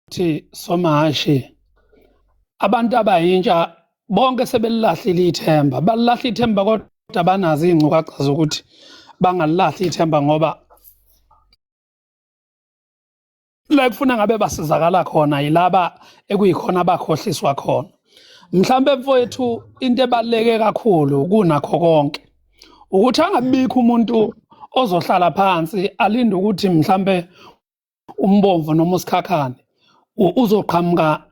Ukuthi somashi abantu abayintsha bonke sebelilahlile ithemba, balilahla ithemba kodwa banazo iy'ngcukacha zokuthi bangalilahli ithemba ngoba la kufuna ngabe basizakala khona yilaba ekuyikhona abakhohliswa khona. Mhlambe mfowethu, into ebaluleke kakhulu kunakho konke ukuthi angabikho umuntu ozohlala phansi alinde ukuthi mhlambe umbomvu noma usikhakhane uzoqhamuka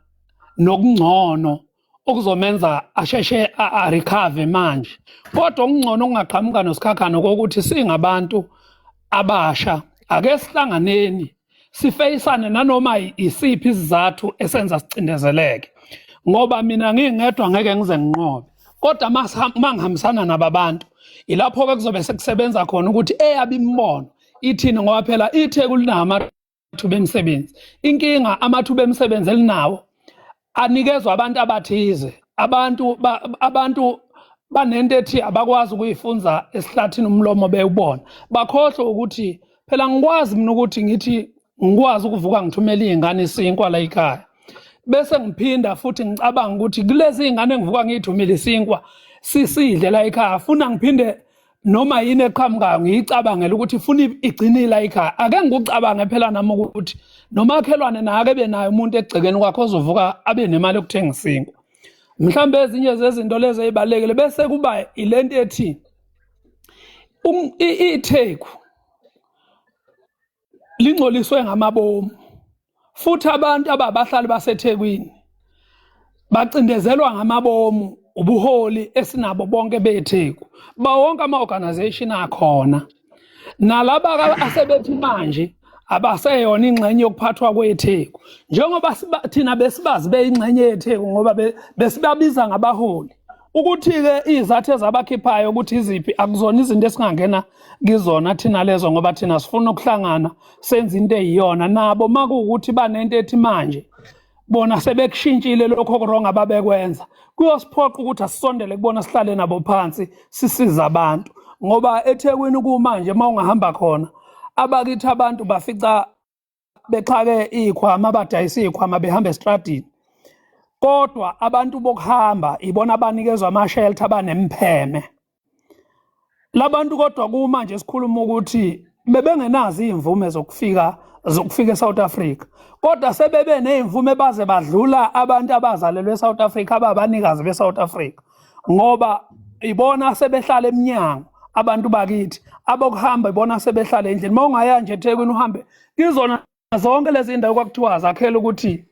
nokungcono okuzomenza asheshe a-recover manje. Kodwa okungcono okungaqhamuka nosikhakhane kokuthi singabantu abasha ake sihlanganeni sifeyisane nanoma isiphi isizathu esenza sicindezeleke, ngoba mina ngingedwa ngeke ngize nginqobe, kodwa mangihambisana nababantu ilapho-ke kuzobe sekusebenza khona ukuthi eyabe imibono ithini, ngoba phela iTheku linawo amathuba emisebenzi. Inkinga, amathuba emisebenzi elinawo anikezwa abantu abathize. Abantu banento ethi abakwazi ukuyifunza esihlathini umlomo bewubona, bakhohlwe ukuthi phela ngikwazi mina ukuthi ngithi ngikwazi ukuvuka ngithumela iy'ngane isinkwa la ekhaya, bese ngiphinda futhi ngicabanga ukuthi kulezi iy'ngane engivuka ngiyithumele isinkwa sisidle la ekhaya, funa ngiphinde noma yini eqhamukayo ngiyicabangela ukuthi ifuna igcine la ekhaya. Ake ngikucabange phela nami ukuthi nomakhelwane naye ake benaye umuntu egcekeni kwakhe ozovuka abe nemali yokuthenga isinkwa. Mhlawumbe ezinye zezinto lezi ezibalulekile bese kuba ilento ethi iTheku lingcoliswe ngamabomu, futhi abantu ababahlali baseThekwini bacindezelwa ngamabomu ubuholi esinabo bonke beTheku, bawonke ama-organization akhona nalaba asebethi manje abaseyona ingxenye yokuphathwa kweTheku njengoba thina besibazi beyingxenye yeTheku, ngoba besibabiza ngabaholi. Ukuthi-ke iy'zathu ezabakhiphayo ukuthi iziphi akuzona izinto esingangena kizona thina lezo, ngoba thina sifuna ukuhlangana senze into eyiyona nabo. Makuwukuthi banento ethi manje bona sebekushintshile lokho oku-wrong ababekwenza, kuyosiphoqa ukuthi asisondele kubona, sihlale nabo phansi, sisize abantu, ngoba eThekwini kumanje uma ungahamba khona abakithi abantu bafica bexhake iy'khwama, abadayisa iy'khwama behamba estradini, kodwa abantu bokuhamba ibona abanikezwa ama-shelter abanempheme labantu. Kodwa kumanje sikhuluma ukuthi bebengenazo iy'mvume zokufika eSouth Africa, kodwa sebebe ney'mvume baze badlula abantu abazalelwe eSouth Africa, ababanikazi beSouth Africa, ngoba ibona sebehlala eminyango abantu bakithi abokuhamba, ibona sebehlala endlini. Uma ungaya nje eThekwini uhambe kizona zonke lezi ndawo kwakuthiwa zakhela ukuthi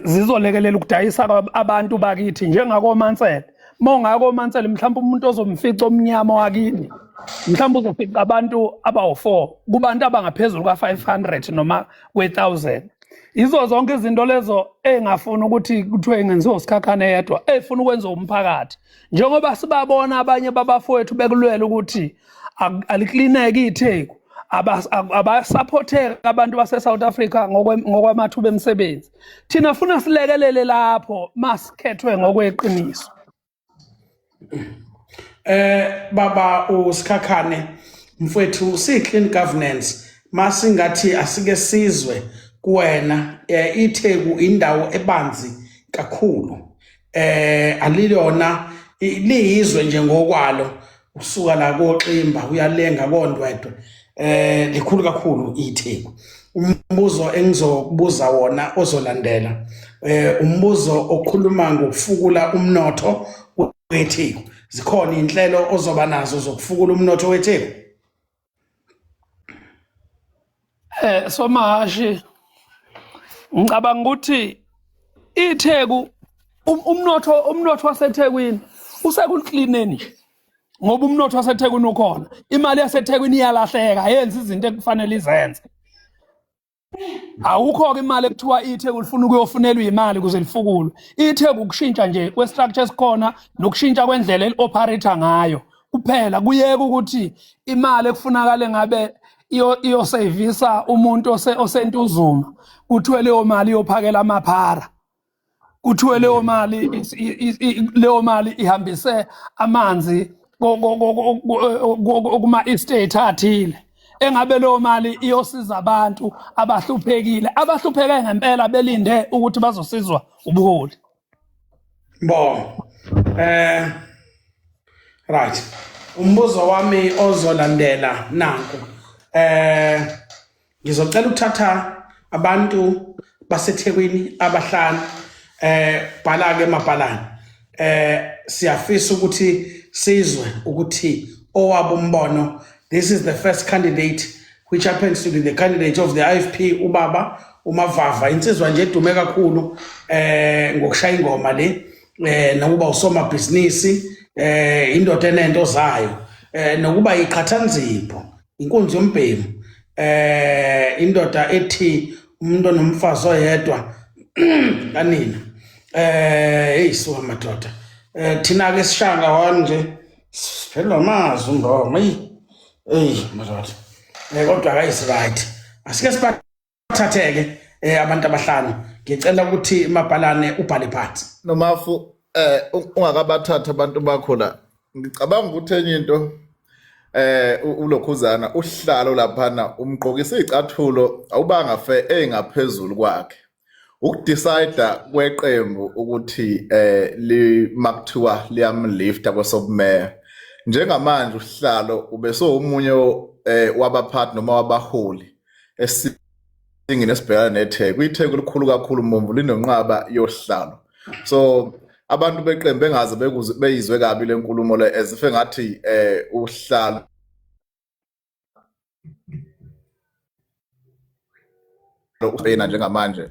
zizolekelela ukudayisa abantu bakithi, njengakoMansele, uma ungakoMansele mhlawumbe umuntu ozomfica omnyama wakini mhlawumbe uzofica abantu abawu-4 kubantu abangaphezulu ka-500 noma kwe-1000. Yizo zonke izinto lezo engafuni ukuthi kuthiwe ingenziwa uSikhakhane yedwa, efuna ukwenza umphakathi, njengoba sibabona abanye babafowethu bekulwela ukuthi aliklineke iTheku, abasaphotheka abantu base-South Africa ngokwamathuba emisebenzi. Thina funa silekelele lapho masikhethwe ngokweqiniso. Baba uSikhakhane mfowethu, si clean governance masingathi asike sizwe kuwena. iTheku indawo ebanzi kakhulu, alilona liyizwe nje ngokwalo, usuka la koXimba uyalenga koNdwedwe, likhulu kakhulu iTheku. Umbuzo engizokubuza wona ozolandela, umbuzo okhuluma ngokufukula umnotho weTheku. Zikhona inhlelo ozoba nazo zokufukula umnotho weTheku? Somahashi, ngicabanga ukuthi iTheku umnotho waseThekwini usekuklineni nje, ngoba umnotho waseThekwini ukhona, imali yaseThekwini iyalahleka, yenza izinto ekufanele izenze. Awukho-ke imali ekuthiwa iTheku lifuna ukuyofunelwa imali ukuze lifukulwe. iTheku ukushintsha nje kwe-structure esikhona nokushintsha kwendlela eli-operate ngayo kuphela, kuyeke ukuthi imali ekufunakale ngabe iyosevisa umuntu oseNtuzuma, kuthiwe leyo mali iyophakela amaphara, kuthiwe leyo mali ihambise amanzi kuma-estate athile. Engabe leyo mali iyosiza abantu abahluphekile, abahlupheke ngempela belinde ukuthi bazosizwa ubuholi. Bo. Right. Umbuzo wami ozolandela nanku. Ngizocela ukuthatha abantu baseThekwini abahlanu, bhala ke mabhalane. Siyafisa ukuthi sizwe ukuthi owabo umbono. This is the first candidate, which happens to be the candidate of the IFP, ubaba uMavava, insizwa nje edume kakhulu ngokushaya ingoma le, nokuba usomabhizinisi, indoda enento zayo, nokuba iqhathanzipho, inkunzi yombhemu, indoda ethi umuntu onomfazi oyedwa kanina. Hey, suka madoda. Thina ke sishanga wani nje siphelwa amazwi ngoma. Hey, hey madoda. Kodwa akayisi right. Asike sibathatheke abantu abahlanu. Ngicela ukuthi mabhalane ubhale phansi. Nomafu, ungakabathatha abantu bakho la. Ngicabanga ukuthi enye into ulokhuzana uhlalo laphana umgqokisa izicathulo awubanga fe engaphezulu kwakhe. Ukudecide kweqembu ukuthi li makuthiwa liyamlifta kwesobumeya. Njengamanje uhlalo ubesowumunye wabaphathi noma wabaholi esingini esibhekana neTheku. ITheku likhulu kakhulu Mbomvu, linonqaba yohlalo. So abantu beqembu bengaze beyizwe kabi lenkulumo le, ezife ngathi uhlalo usena njengamanje.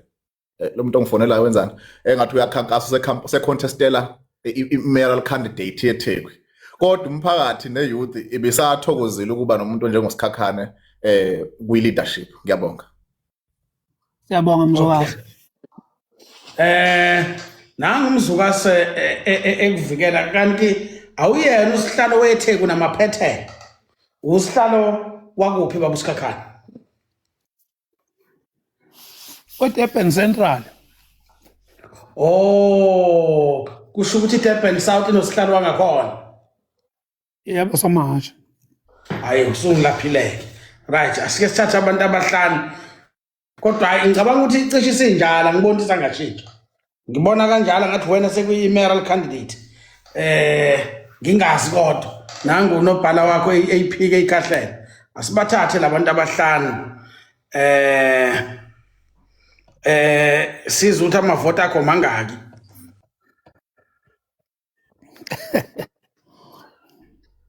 Lo muntu ongifonelayo wenzani engathi uyakhankasa, usecontestela i-mayoral candidate yeTheku, kodwa umphakathi ne-youth ibisathokozile ukuba nomuntu onjengoSikhakhane kwi-leadership. Ngiyabonga. Siyabonga Mzukase. Nangu uMzukase ekuvikela, kanti awuyena usihlalo weTheku namaphethelo. Usihlalo wakuphi baba uSikhakhane? weDurban Central. Oh, kusho ukuthi iDurban South inosihlalo wangakhona. Yebo somahasha. Hayi, usungilaphileke. Right, asike sithathe abantu abahlanu. Kodwa hayi, ngicabanga ukuthi icishe isinjalo, angiboni ukuthi sangashintsha. Ngibona kanjalo ngathi wena sekuyi-mayoral candidate. Ngingazi kodwa. Nangu unobhala wakho eyiphike ikhahlela. Asibathathe labantu abahlanu. Sizwe ukuthi amavoti akho mangaki.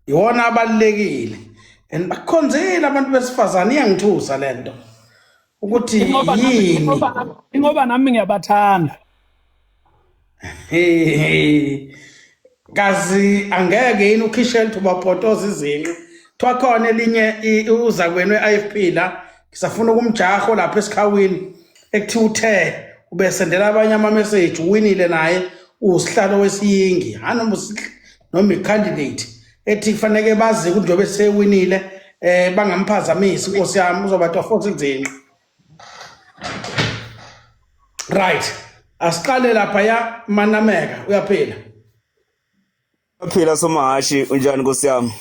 Iwona abalulekile. And bakhonzile abantu besifazane, iyangithusa lento. Ukuthi yini? Ingoba nami ngiyabathanda. Kazi angeke yini ukhishele ukuthi ubabhotoza izinqa. Kuthiwa khona elinye uza kwenu e-IFP la, ngisafuna ukumjaho lapha esikhawini, ekuthiwa uthe ubesendela abanye ama-message, uwinile naye, usihlalo wesiyingi, noma i-candidate, ethi kufanele bazi ukuthi njengoba esewinile bangamphazamisi, inkosi yami uzobatofota izinqa. Right, asiqale lapha ya Manameka, uyaphila? Uyaphila Somahashi, unjani nkosi yami?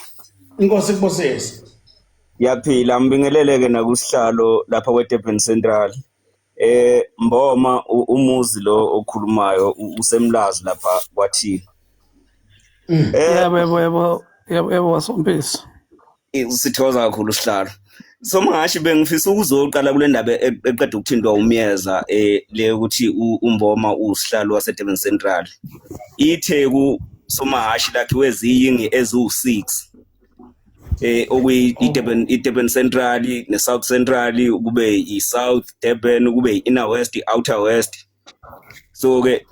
Inkosi kubusise. Ngiyaphila, ngibingelele-ke nakusihlalo lapha kweDurban Central. Mboma, umuzi lo okhulumayo usemlazi lapha kwathini. Yebo yebo yebo yebo yebo Sompisi. Sithokoza kakhulu sihlalo. Somahashi, bengifisa ukuzoqala kule ndaba eqeda ukuthintwa uMyeza, le ukuthi uMboma usihlalo waseDurban Central. ITheku Somahashi lakhiwe ziyingi eziwu-6. Okuyi iDurban Central neSouth Central, kube iSouth Durban, kube i-Inner West, i-Outer West. So ke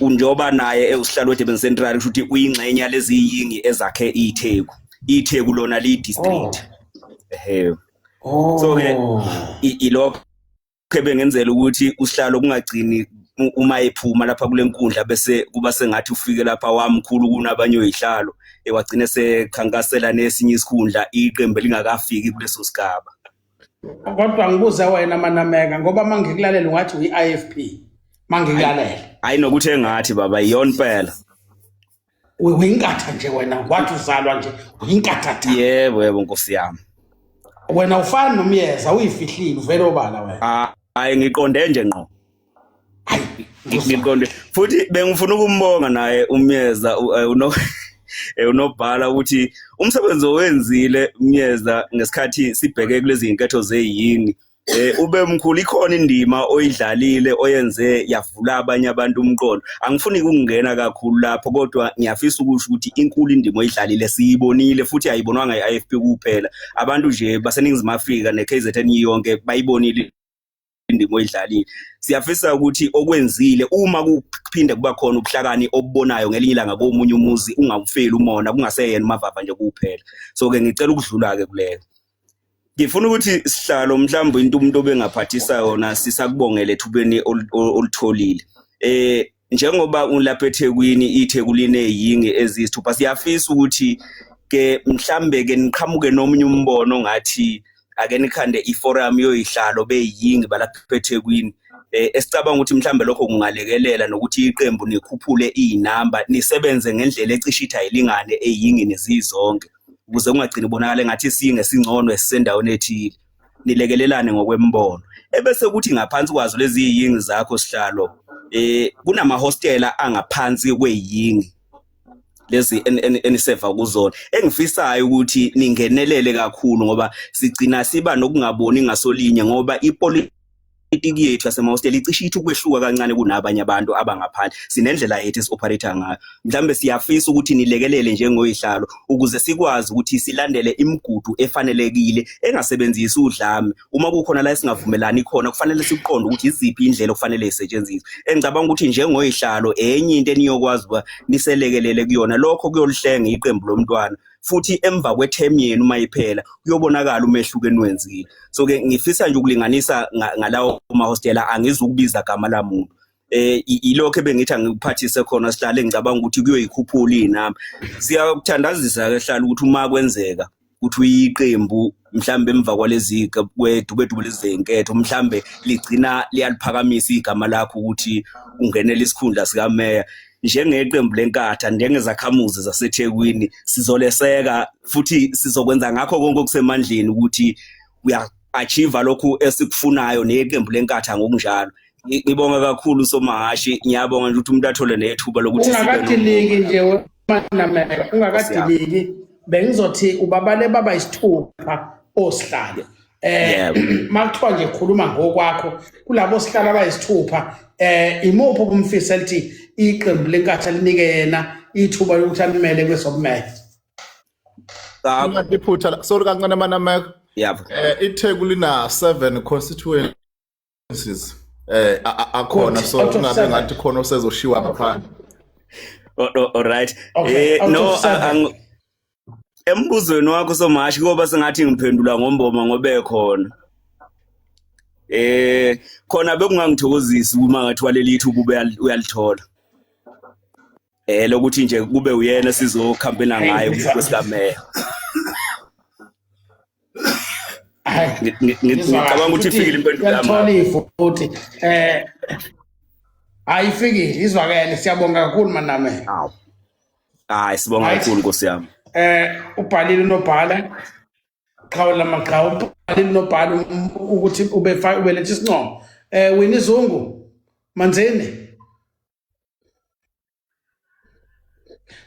njoba naye ewusihlalo weDurban Central, kusho ukuthi uyingxenye yalezi yingi ezakhe iTheku. iTheku lona liyi district. Ehhe. So ke ilokho ebengenzela ukuthi usihlalo kungagcini uma ephuma lapha kule nkundla bese kuba sengathi ufike lapha wamkhulu kunabanye oyihlalo, ewagcine sekhankasela nesinye isikhundla iqembu elingakafiki kuleso sigaba. Kodwa ngibuze wena Manameka, ngoba mangikulalela ungathi uyi-IFP, mangikulalela. Hayi, nokuthi engathi baba iyona impela. Uyinkatha nje wena, wathi uzalwa nje uyinkatha. Yebo yebo nkosi yami. Wena ufani nomyeza uyifihlile uvele obala wena. Hayi ngiqonde nje ngqo. Hayi ngiqonde futhi bengifuna ukumbonga naye umyeza eh, uno eh, unobhala ukuthi umsebenzi owenzile umyeza ngesikhathi sibheke kulezi zinketho zeyini eh ube mkhulu ikhona indima oyidlalile oyenze yavula abanye abantu umqondo angifuni ukungena kakhulu lapho kodwa ngiyafisa ukusho ukuthi inkulu indima oyidlalile siyibonile futhi ayibonwanga i-IFP kuphela abantu nje baseningizimu Afrika ne-KZN yonke bayibonile indima oyidlalile siyafisa ukuthi okwenzile uma kuphinde kuba khona ubuhlakani obubonayo ngelinye ilanga komunye umuzi ungawufeli umona kungaseyena umavava nje kuphela so ke ngicela ukudlula ke kuleyo ngifuna ukuthi sihlalo mhlawumbe into umuntu obengaphathisa yona sisakubongele ethubeni olutholile eh njengoba ulapha eThekwini iTheku lineziyingi eziyisithupha siyafisa ukuthi ke mhlambe ke niqhamuke nomunye umbono ngathi ake nikhande iforum yoyihlalo beyiyingi balapha eThekwini eh esicabanga ukuthi mhlambe lokho kungalekelela nokuthi iqembu nikhuphule izinamba nisebenze ngendlela ecishe ithi ayilingane eyingini zizonke ukuze kungagcini bonakala engathi isinge singcono esisendaweni ethile nilekelelane ngokwembono ebese kuthi ngaphansi kwazo lezi yingi zakho sihlalo eh kunamahostela angaphansi kweyingi lezi eniseva kuzona engifisayo ukuthi ningenelele kakhulu ngoba sigcina siba nokungaboni ngasolinye ngoba ipolitiki yethu yasemahostela icishe ithi ukwehluka kancane kunabanye abantu abangaphandle sinendlela yethu esi-operate ngayo mhlawumbe siyafisa ukuthi nilekelele njengoyihlalo ukuze sikwazi ukuthi silandele imigudu efanelekile engasebenzisi udlame uma kukhona la esingavumelani khona kufanele sikuqonde ukuthi iziphi indlela okufanele isetshenziswe engicabanga ukuthi njengoyihlalo enye into eniyokwazi ukuba niselekelele kuyona lokho kuyolihlenga iqembu lomntwana futhi emva kwethem yenu uma iphela kuyobonakala umehluko eniwenzile so ke ngifisa nje ukulinganisa ngalawo mahostela angizukubiza gama lamuntu eh ilokho ebengithi angikuphathise khona sihlale ngicabanga ukuthi kuyoyikhuphula inamba siyakuthandazisa ke hlala ukuthi uma kwenzeka ukuthi uyiqembu mhlambe emva kwalezi kwedubedube lezinketho mhlambe ligcina liyaliphakamisa igama lakho ukuthi ungenele isikhundla sikameya njengeqembu lenkatha njengezakhamuzi zaseThekwini sizoleseka futhi sizokwenza ngakho konke okusemandleni ukuthi uya achieve lokhu esikufunayo neqembu lenkatha ngokunjalo ngibonga kakhulu somahashi ngiyabonga nje ukuthi umuntu athole nethuba lokuthi ungakadiliki nje manameka ungakadiliki bengizothi ubabale baba isithupha osihlalo eh makuthiwa nje khuluma ngokwakho kulabo sihlalo abayisithupha eh imuphi obumfisa lithi iqembu lenkatha linike yena ithuba lokuthi alimele kwesokumele Iphutha sorry kancane manameka yebo eh iTheku lina 7 constituencies eh akhona so kungabe ngathi khona osezoshiwa ngaphandle all right eh no embuzweni wakho somashi kuba sengathi ngiphendula ngomboma ngoba ekhona eh khona bekungangithokozisi uma ngathiwa leli thuba uyalithola eh lokuthi nje kube uyena sizocampaigna ngaye kwesikameya ngicabanga ukuthi ifikile impendulo yami uyalithola futhi eh ayifikile izwakele siyabonga kakhulu maname hayi sibonga kakhulu nkosi yami eh ubhalile unobhala qhawe lamaqhawe ubhalile unobhala ukuthi ubefa ubeletha isincomo eh wini zungu manzini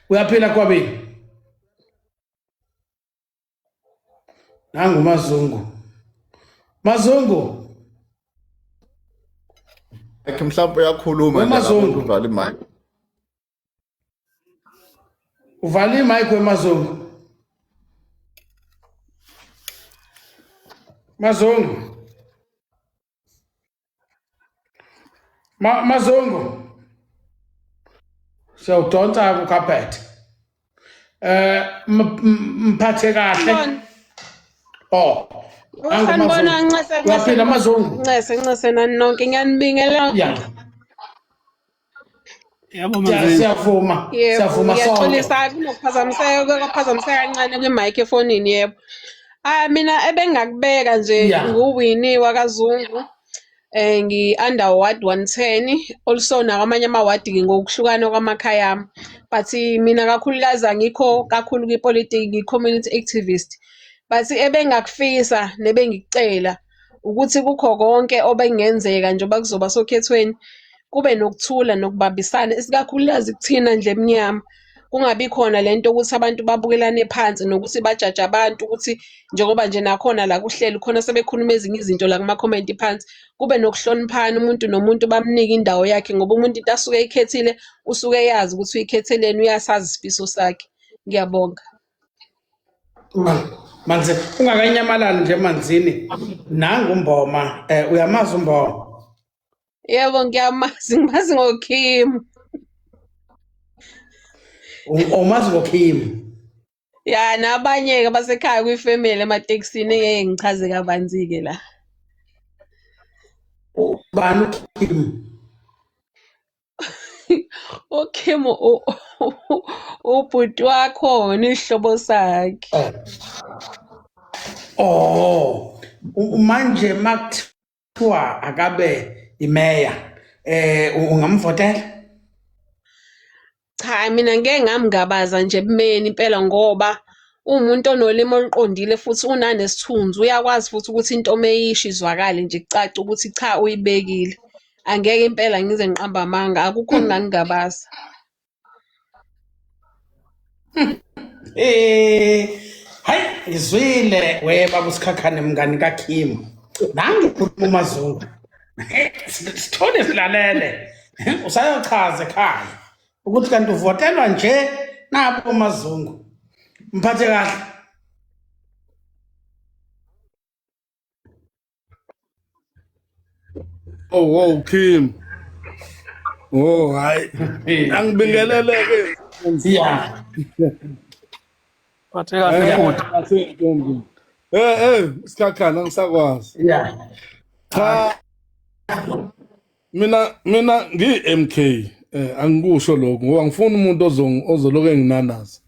uyaphila kwabini Nangu Mazungu. Mazungu. Ekhe mhlawumbe uyakhuluma nje Mazungu. Uvala imic. Uvala imic weMazungu. Mazungu. Ma Mazungu. Siyawudonsa ku carpet. Eh mphathe kahle. Oh. Sanibona ncese ncese. Uyaphila Mazungu. Ncese ncese nani nonke ngiyanibingelela. Yeah. Yebo Manzini. Siyavuma. Siyavuma sonke. Ngiyaxolisa kunokuphazamiseka kwaphazamiseka kancane kwi-mic efonini yebo. Ah mina ebengingakubeka nje nguWinnie wakaZungu. Eh ngi under ward 110 also nakwamanye amawadi ngokuhlukana kwamakhaya ami. But mina kakhulukazi angikho kakhulu kwipolitiki ngi-community activist. But ebengakufisa nebengikucela ukuthi kukho konke obengenzeka njengoba kuzoba sokhethweni kube nokuthula nokubambisana isikakhulukazi kuthina nje emnyama. Kungabi khona le nto ukuthi abantu babukelane phansi nokuthi bajaje abantu ukuthi njengoba nje nakhona la kuhleli khona sebekhuluma ezinye izinto la kumakhomenti phansi. Kube nokuhloniphana umuntu nomuntu bamnike indawo yakhe ngoba umuntu into asuke eyikhethile usuke eyazi ukuthi uyikhetheleni uyasazi isifiso sakhe. Ngiyabonga. Manzini ungakanyamalali nje Manzini nangu uMboma eh uyamazi uMboma? Yebo ngiyamazi ngimazi ngoKim. Umazi ngoKim? Ya nabanye-ke basekhaya kwifamily ematekisini engeke ngichaze kabanzi-ke la. Ubani uKim? UKim ubhuti wakhona isihlobo sakhe. Oh. Manje makuthiwa akabe imeya eh ungamvotela? Cha mina ngeke ngamngabaza nje ebumeni impela ngoba uwumuntu onolimi oluqondile futhi unanesithunzi uyakwazi futhi ukuthi into meyisho izwakale nje kucace ukuthi cha uyibekile. Angeke impela ngize ngiqambe amanga akukho engingakungabaza. Eh, hayi ngizwile we baba uSikhakhane mngani kaKim. Nangi ukhuluma uMazungu. Sithole silalele. Usayochaza ekhaya ukuthi kanti uvotelwa nje nabo uMazungu. Mphathe kahle. Oh wow Kim. Oh hayi. Angibingelele ke. Yeah. Phathe kahle futhi. Kahle ntombi. Eh eh sikhakhana ngisakwazi. Yeah. Cha mina ngi MK eh angikusho lokho ngoba ngifuna umuntu ozoloku enginanaza.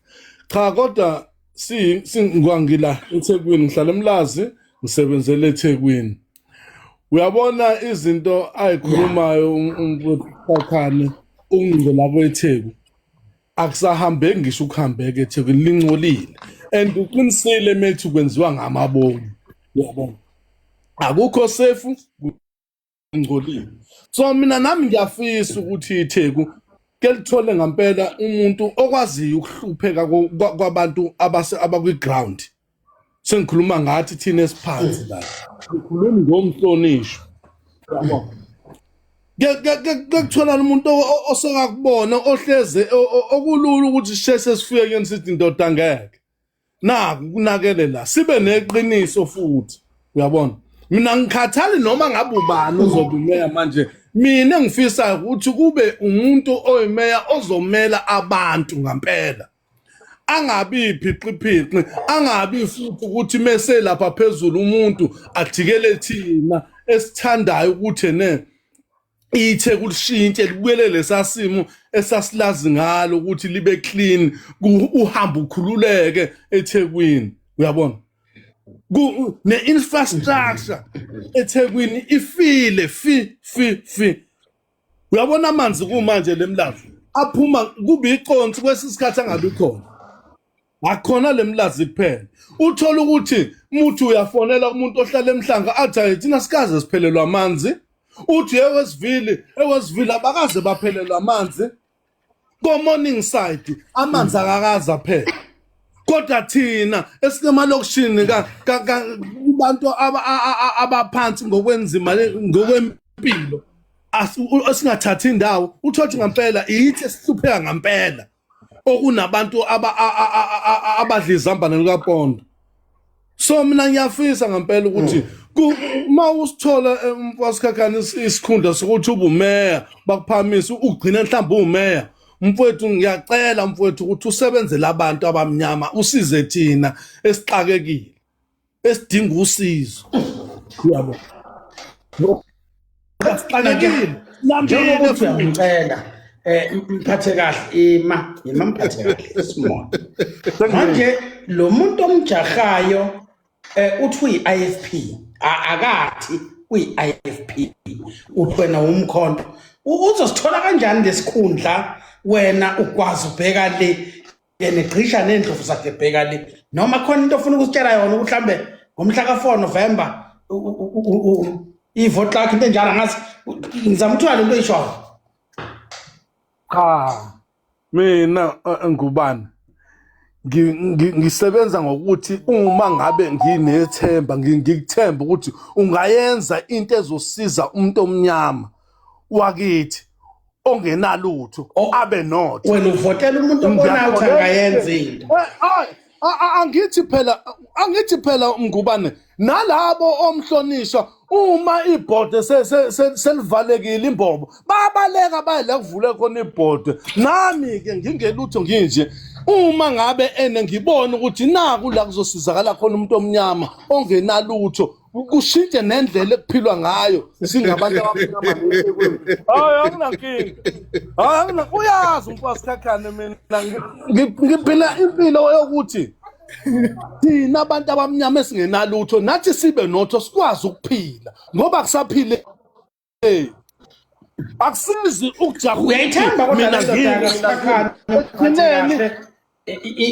Cha kodwa si singwangila eThekwini ngihlala eMlazi ngisebenzele eThekwini. Uyabona izinto ayikhulumayo umfowethu ungcola kweTheku. Akusahambeki ngisho ukuhambeka eThekwini lingcolile. And uqinisile methu kwenziwa ngamabomu. Uyabona? Akukho safe ngcolile. So mina nami ngiyafisa ukuthi iTheku ke lithole ngampela umuntu okwaziyo ukuhlupheka kwabantu abase abakwi ground. Sengikhuluma ngathi thina esiphansi la. Ngikhuluma ngomhlonishwa. Yabo. Ke kuthola umuntu osekakubona ohleze okulula ukuthi sisheshe sifike kuyena sithi ndoda ngeke. Naku kunakele la sibe neqiniso futhi uyabona mina ngikhathali noma ngabe ubani ozobe umeya manje mina engifisa ukuthi kube umuntu oyimeya ozomela abantu ngampela angabi iphixiphixi angabi futhi ukuthi mese lapha phezulu umuntu ajikele thina esithandayo ukuthi ne ithe kulishintshe libuyele lesasimo esasilazi ngalo ukuthi libe clean uhamba ukhululeke eThekwini uyabona ne-infrastructure eThekwini ifile fi fi fi uyabona amanzi kumanje lemlazi aphuma kube iconsi kwesisikhathi angabi khona Akukhona lemlazi kuphela. Uthola ukuthi muthi uyafonela umuntu ohlala emhlanga athi hayi thina sikaze siphelelwa amanzi. Uthi eWestville, eWestville abakaze baphelelwa amanzi. Ko morning side amanzi akakaze aphele. Kodwa thina esisemalokishini ka kubantu abaphansi ngokwenzima ngokwempilo esingathathi indawo uthothi ngempela yithi esihlupheka ngempela. Okunabantu abadla izambane likapondo so mina ngiyafisa ngempela ukuthi uma usithola eh, umfwasikhakhane isikhundla sokuthi ubumeya bakuphakamisa ugcine mhlawumbe uwumeya mfowethu ngiyacela mfowethu ukuthi usebenzele abantu abamnyama usize thina esixakekile esidinga usizo uyabo Sixakekile njengoba uthi uyangicela eh mphathe kahle ima ima mphathe kahle small manje lo muntu omjahayo eh uthi uyi-IFP akathi uyi-IFP uthi wena umkhonto uzosithola kanjani lesikhundla wena ukwazi ubheka le Negqisha nendlovu sagebheka le noma khona into ofuna ukusitshela yona ukuthi mhlambe ngomhla ka-4 November ivote lakho into enjalo angazi ngizama ukuthola lento oyishoyo. Cha mina ngubani ngisebenza ngokuthi uma ngabe nginethemba ngikuthemba ukuthi ungayenza into ezosiza umuntu omnyama wakithi ongenalutho oh, abe notho. Wena uvotela umuntu obonayo ukuthi angayenza into. Eh, angithi phela angithi phela mngubane nalabo omhlonishwa uma ibhode selivalekile imbobo babaleka baye la kuvule khona ibhode nami ke ngingelutho nginje uma ngabe ene ngibona ukuthi naku la kuzosizakala khona umuntu omnyama ongenalutho kushintshe nendlela ekuphilwa ngayo singabantu abamnyama. Hayi anginankinga, hayi angina, uyazi umfwasikhakhane mina ngiphila impilo yokuthi thina abantu abamnyama esingenalutho nathi sibe notho sikwazi ukuphila ngoba kusaphile akusizi ukujaha. Uyayithemba kodwa mina le ndoda kaSikhakhane? Ekugcineni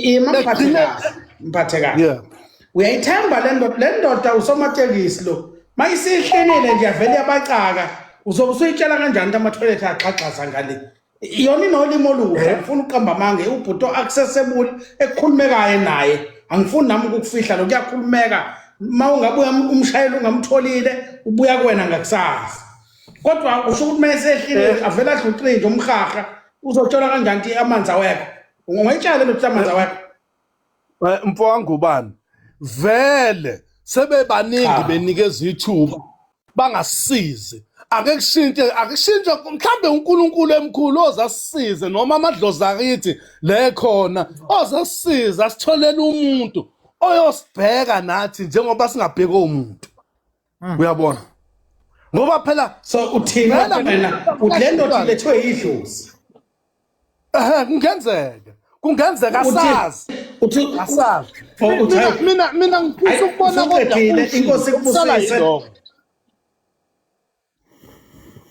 Ima mphathe kahle, mphathe kahle. Uyayithemba le ndoda? Le ndoda usomatekisi lo mayisihlinile nje avele yabacaka, uzobe usuyitshela kanjani ukuthi amathoyilethi agxagxaza ngale? Yona inolimi oluhle, angifuni ukuqamba amange, ubhuti o-accessible ekukhulumekayo naye, angifuni nami ukukufihla lo kuyakhulumeka. Ma ungabuya umshayeli ungamtholile ubuya kuwena ngakusasa, kodwa usho ukuthi uma esehlile avele adle nje umhaha, uzotshelwa kanjani ukuthi amanzi awekho? Ungayitshela le ukuthi amanzi awekho? Mfo wangubani vele sebebaningi Cha. benikeza ithuba bangasisizi. Ake kushintshe, ake kushintshe, mhlambe uNkulunkulu emkhulu ozasisize noma amadlozi akithi le khona ozasisiza asitholele umuntu oyosibheka nathi njengoba singabheki umuntu, uyabona, ngoba phela So uthini Vele wena? Uthi le ndoda ilethwe yidlozi? Ehe, kungenzeka, kungenzeka, asazi. Uthi Asazi. Oh, uthi mina hayi. mina ngifisa Hayi, ukubona kodwa usuqedile, ushintsho, inkosi okusala ikubusise. yilokho.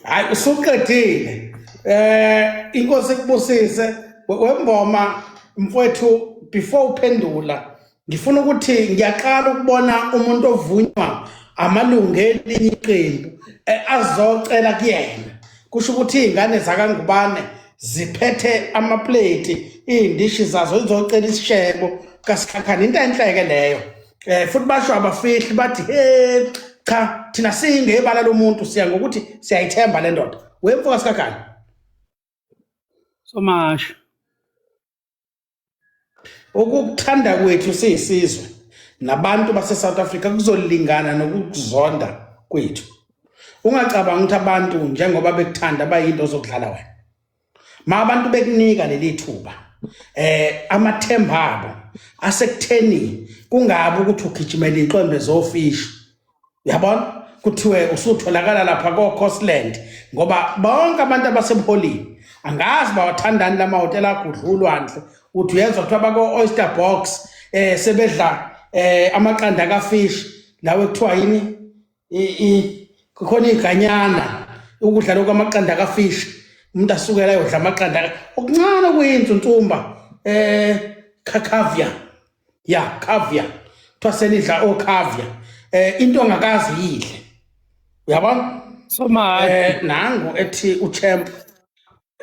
Hayi usuqedile, inkosi ikubusise. Wemboma mfowethu, before uphendula ngifuna ukuthi ngiyaqala ukubona umuntu ovunywa amalungu elinye iqembu azocela kuyena. Kusho ukuthi iy'ngane zakaNgubane ziphethe amapleti, iy'ndishi zazo, zizocela isishebo kaSikhakhane. Into enhleke leyo. Futhi basho abafihli bathi he cha thina singebala lomuntu siya ngokuthi siyayithemba le ndoda. Wemfo kaSikhakhane. Somasha. Ukukuthanda kwethu siyisizwe nabantu base-South Africa kuzolingana nokukuzonda kwethu. Ungacabanga ukuthi abantu njengoba bekuthanda bayinto zokudlala wena. Ma abantu bekunika leli thuba, amathemba abo asekutheni kungabi ukuthi ugijimela inqwembe zofishi, uyabona, kuthiwe usutholakala lapha ko-Costland, ngoba bonke abantu abasebuholini angazi bawathandani lamahhotela agudla ulwandle. Uthi uyezwa kuthiwa bako-Oyster Box sebedla amaqanda kafish lawo ekuthiwa yini, kukhona iganyana ukudla lokhu amaqanda kafish, umuntu asukela ayodla amaqanda okuncane okuyinsuntsumba, caviar ya caviar, kuthiwa senidla o-caviar, into ongakazi yidle, uyabona. Somasha. Nangu ethi uchamp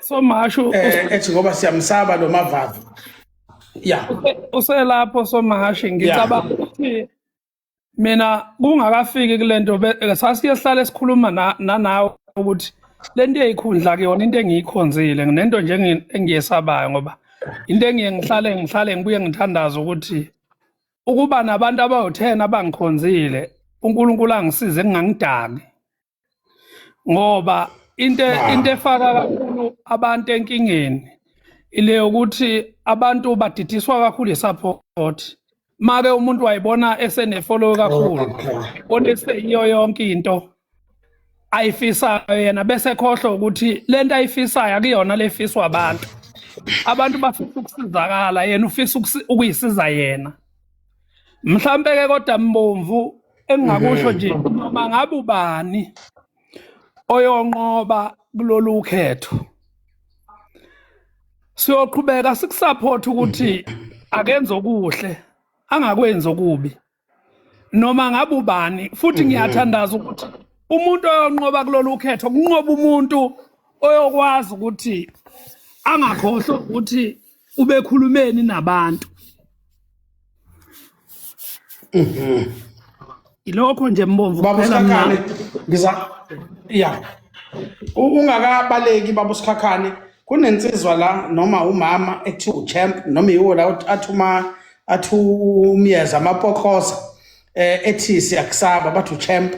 Somasha. Ethi ngoba siyamsaba lo Mavavi ya. Uselapho Somashi, ngicabanga ukuthi mina kungakafiki kulento sasiye sihlale sikhuluma nanawe ukuthi lento eyikhundla kuyona into engiyikhonzile nento nje engiyesabayo, ngoba into engiye ngihlale ngibuye ngithandaza ukuthi ukuba nabantu abawu-10 abangikhonzile, uNkulunkulu angisize ngingangidaki, ngoba into efaka kakhulu abantu enkingeni ile yokuthi abantu badidiswa kakhulu isupport. Make umuntu wayibona esenefollow kakhulu, bona eseyiyo yonke into ayifisayo yena, bese khohlwa ukuthi lento ayifisayo akuyona lefiswa abantu. Abantu bafisa ukusizakala, yena ufisa ukuyisiza yena mhlambe ke. Kodwa Mbomvu, engingakusho nje, noma ngabe ubani oyonqoba kulolu khetho. Siyoqhubeka sikusupport ukuthi akenze okuhle angakwenzi okubi noma ngabe ubani futhi ngiyathandaza ukuthi umuntu oyonqoba kulolu khetho kunqoba umuntu oyokwazi ukuthi angakhohlwa ukuthi ubekhulumeni nabantu. Ilokho nje Mbomvu Baba kuphela mina. Sikhakhane ngiza ya ungakabaleki baba Sikhakhane kunensizwa la noma umama ethi uchamp noma yiwo la athi uma athi umyeza amapokhoza ethi siyakusaba bathi uchamp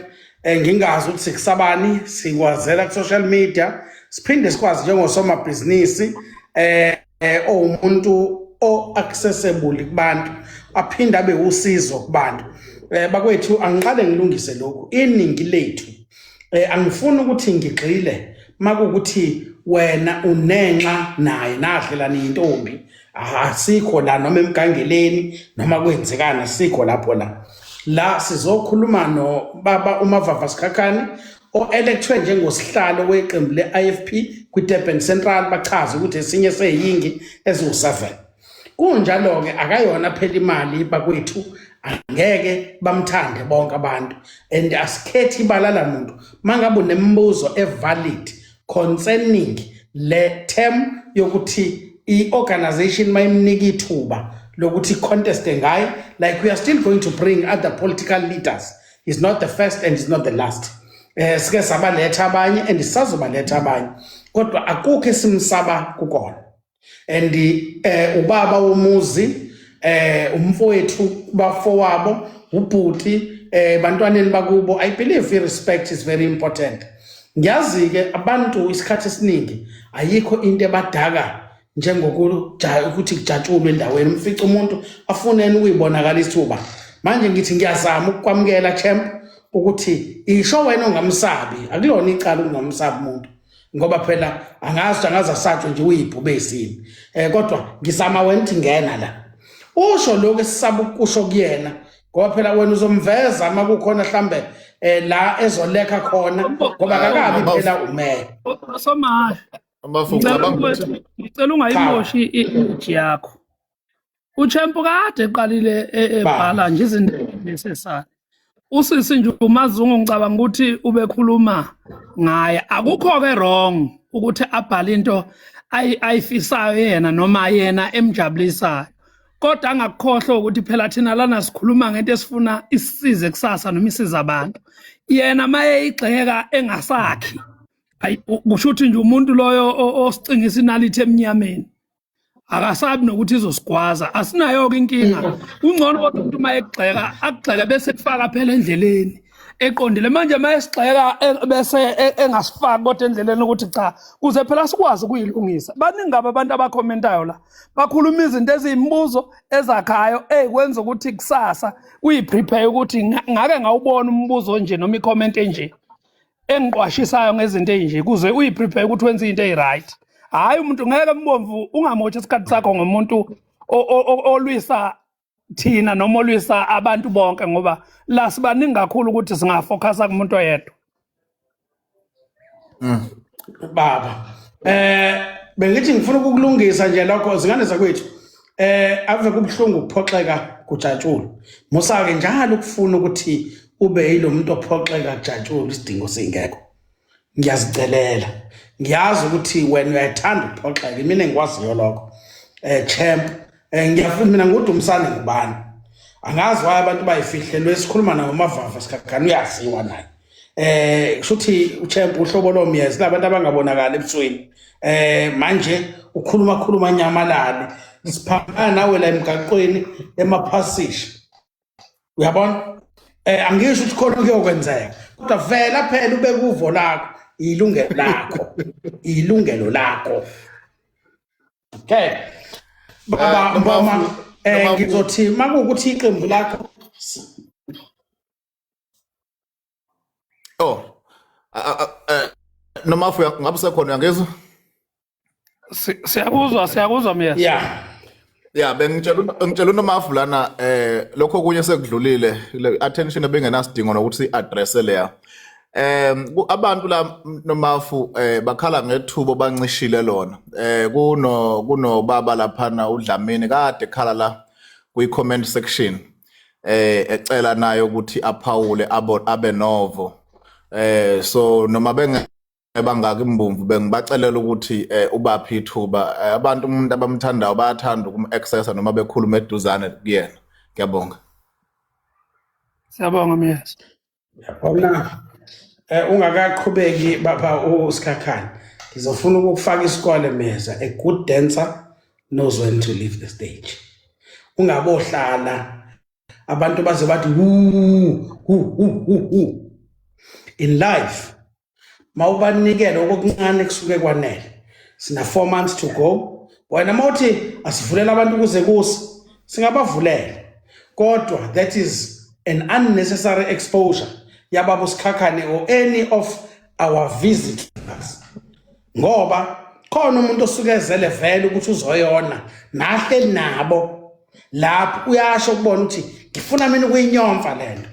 ngingazi ukuthi sikusabani sikwazela ku social media siphinde sikwazi njengosomabhizinisi owumuntu o accessible kubantu aphinde abe usizo kubantu. Bakwethu angiqale ngilungise lokhu iningi lethu angifuni ukuthi ngigxile makukuthi wena unenxa naye nadlelana intombi asikho la noma emgangeleni noma kwenzekana asikho lapho la sizokhuluma no baba uMavava Sikhakhane o-electwe njengosihlalo weqembu le-IFP kwi-Durban Central bachaza ukuthi esinye seyingi eziwu-7. Kunjalo-ke akayona phela imali bakwethu angeke bamthande bonke abantu and asikhethi ibala lamuntu mangabe unemibuzo evalid concerning le term yokuthi i-organization mayimnika ithuba lokuthi contest ngaye, like we are still going to bring other political leaders. He's not the first and he's not the last. Sike sabaletha abanye and sisazobaletha abanye kodwa akukho esimsaba kukona and ubaba womuzi umfowethu bafowabo ubhuti bantwaneni bakubo. I believe respect is very important. Ngiyazi ke abantu isikhathi esiningi ayikho into ebadaka njengokuja ukuthi kujatshulwe endaweni umfica umuntu afuneni ukuyibonakalisa ithuba. Manje ngithi ngiyazama ukukwamukela champ ukuthi isho wena ongamsabi akulona icala ukungamsabi umuntu ngoba phela angazi angaze asatshwe nje uyibhubesini kodwa ngizama wena ukuthi ngena la usho lokho esisaba ukusho kuyena ngoba phela wena uzomveza uma kukhona mhlambe la ezolekha khona ngoba akakabi phela umeya. Somahle Amafu ngicela ngicabanga ukuthi ngicela ungayimoshi i-image yakho. Uchamp kade eqalile ebhala nje izinto necessary. Usisi nje uMazungu ngicabanga ukuthi ubekhuluma ngaye. Akukho ke wrong ukuthi abhale into ayifisayo yena noma yena emjabulisayo. Kodwa angakukhohlwa ukuthi phela thina lana sikhuluma ngento esifuna isisize kusasa noma isize abantu. Yena mayeyigxeka engasakhi. Ayi kusho ukuthi nje umuntu loyo osicingisa inalithi emnyameni. Akasabi nokuthi izosigwaza asinayo ke inkinga. Kungcono kodwa umuntu uma ekugxeka akugxeke bese kufaka phela endleleni eqondile. Manje uma esigxeka bese engasifaki kodwa endleleni ukuthi cha kuze phela sikwazi ukuyilungisa. Baningi kabi abantu abakhomentayo la bakhuluma izinto eziyimibuzo ezakhayo ezikwenza ukuthi kusasa uyiprepare ukuthi ngake ngawubona umbuzo nje noma icomment enje engiqwashisayo ngezinto ezinje kuze uyiprepare ukuthi wenze into eziright. Hayi umuntu ngeke Mbomvu ungamotshi isikhathi sakho ngomuntu olwisa thina noma olwisa abantu bonke ngoba la sibaningi kakhulu ukuthi singafocusa kumuntu oyedwa. Baba bengithi ngifuna ukukulungisa nje lokho zingane zakwethu. Ave kubhlungu ukuphoxeka kujatshulwa. Musa ke njalo ukufuna ukuthi ube yilo muntu ophoxeka kujatshulwa isidingo singekho. Ngiyazicelela. Ngiyazi ukuthi wena uyathanda ukuphoxeka mina engikwaziyo lokho. Champ ngiyafuna mina nguDumsane ngubani. Angazi why abantu bayifihlelwe esikhuluma nawo Mavava Sikhakhane uyaziwa naye. Kushuthi uchamp uhlobo lomyezi labantu abangabonakali ebusweni. Manje ukhuluma khuluma nyamalale. Siphambana nawe la emgaqweni emaphasishi. Uyabona? Angisho ukuthi khona kuyokwenzeka. Kodwa vela phela ubeke uvo lakho, ilungelo lakho. Ilungelo lakho. Okay. Baba Mboma ngizothi makuwukuthi iqembu lakho Oh. Nomafu ngabe usekhona uyangizwa? Siyakuzwa siyakuzwa Myeza. Yeah. Yeah, bengitshela ngitshela uNomafu lana lokho kunye sekudlulile le attention ebengenasidingo nokuthi address leya. Abantu la Nomafu bakhala ngethubo bancishile lona. Kuno baba laphana uDlamini kade ekhala la kwi comment section. Ecela naye ukuthi aphawule abe novo. So noma benge bangaka imbumvu bengibacelela ukuthi ubaphi ithuba abantu umuntu abamthandayo bayathanda ukum-accessa noma bekhuluma eduzane kuyena. Ngiyabonga. Siyabonga Myeza. Yabona ungakaqhubeki baba uSikhakhane, ngizofuna ukukufaka isikole Meza. A good dancer knows when to leave the stage. Ungabohlala abantu baze bathi hu hu hu hu hu. In life mawubanikele okuncane kusuke kwanele. Sina 4 months to go. Wena mawuthi asivulela abantu kuze kuse, singabavulela, kodwa that is an unnecessary exposure yababa uSikhakhane or any of our visitors, ngoba khona umuntu osuke ezele vele ukuthi uzoyona nahleli nabo lapho, uyasho ukubona ukuthi ngifuna mina ukuyinyomfa lento.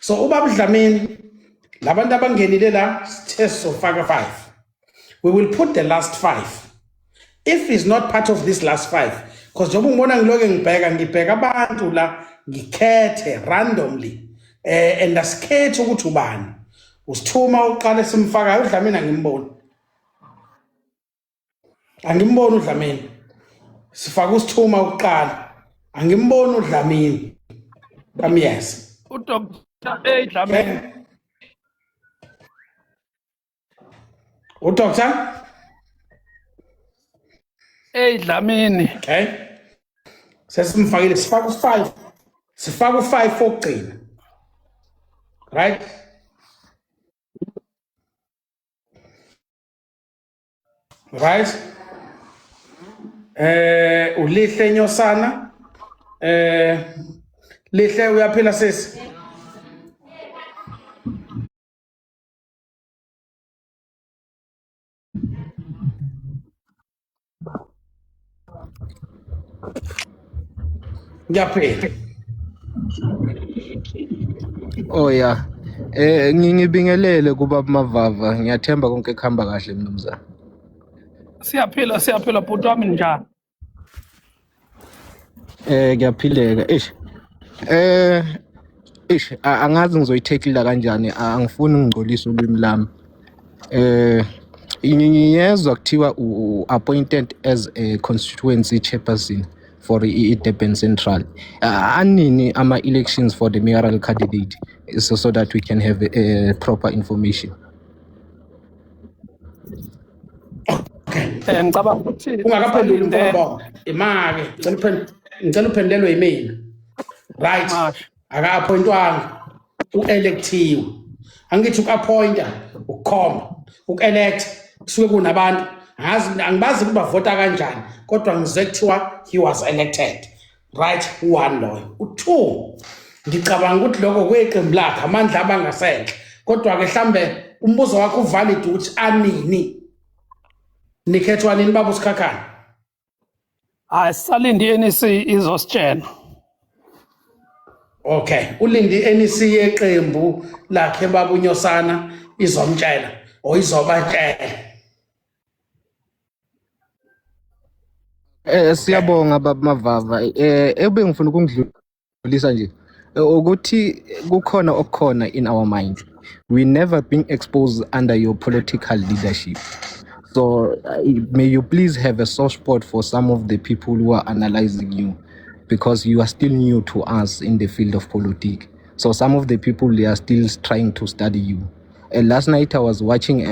So ubaba Dlamini, labantu abangenile la sithe sofaka 5, we will put the last 5. If he's not part of this last 5, because njengoba ngibona ngiloke ngibheka abantu la, ngikhethe randomly and asikhethi ukuthi ubani usithuma uqale simfakayo. uDlamini angimboni, angimboni uDlamini. Sifaka usithuma uqala, angimboni uDlamini kamyeza. uDr A Dlamini. uDr A Dlamini. Okay, sesimfakile, sifaka u5, sifaka u5 okugcina, right? Right, uLihle Nyosana. Lihle, uyaphila sisi? Ngiyaphila. Oh yeah. Ngingibingelele kubaba Mavava. Ngiyathemba konke kuhamba kahle, mnumzane. Siyaphila, siyaphila bhuti wami, njani? Kuyaphileka. Eish. Eish, angazi ngizoyithekla kanjani, angifuni ngingcolise ulwimi lami. Ngiyezwa kuthiwa appointed as a constituency chairperson for i-Durban Central. Anini ama elections for the mayoral candidate so that we can have a proper information? Okay. Ngicabanga ukuthi Ungakaphenduli sisalinde. mfowabo, imake ngicela uphendulelwe yimina, right? Masha. Aka-appointwanga, u-electiwe. Angithi uku-appointa ukukhomba, uku-elect kusuke kunabantu. Angazi, angibazi ukuthi bavota kanjani, kodwa ngizwe kuthiwa he was elected, right? U-one loyo. U-two, ngicabanga ukuthi lokho kweqembu lakhe, amandla abangasenhle, kodwa-ke mhlambe umbuzo wakho uvalid ukuthi anini, nikhethwa nini, baba uSikhakhane? Hayi, sisalinde i-NEC izositshela. Okay, ulinde i-NEC yeqembu lakhe baba uNyosana, izomtshela or izobatshela. Siyabonga baba Mavava. Ebe ngifuna ukungidlulisa nje ukuthi kukhona okukhona in our mind. We never been exposed under your political leadership. So may you please have a soft spot for some of the people who are analyzing you, because you are still new to us in the field of politics. So some of the people, they are still trying to study you. Last night I was watching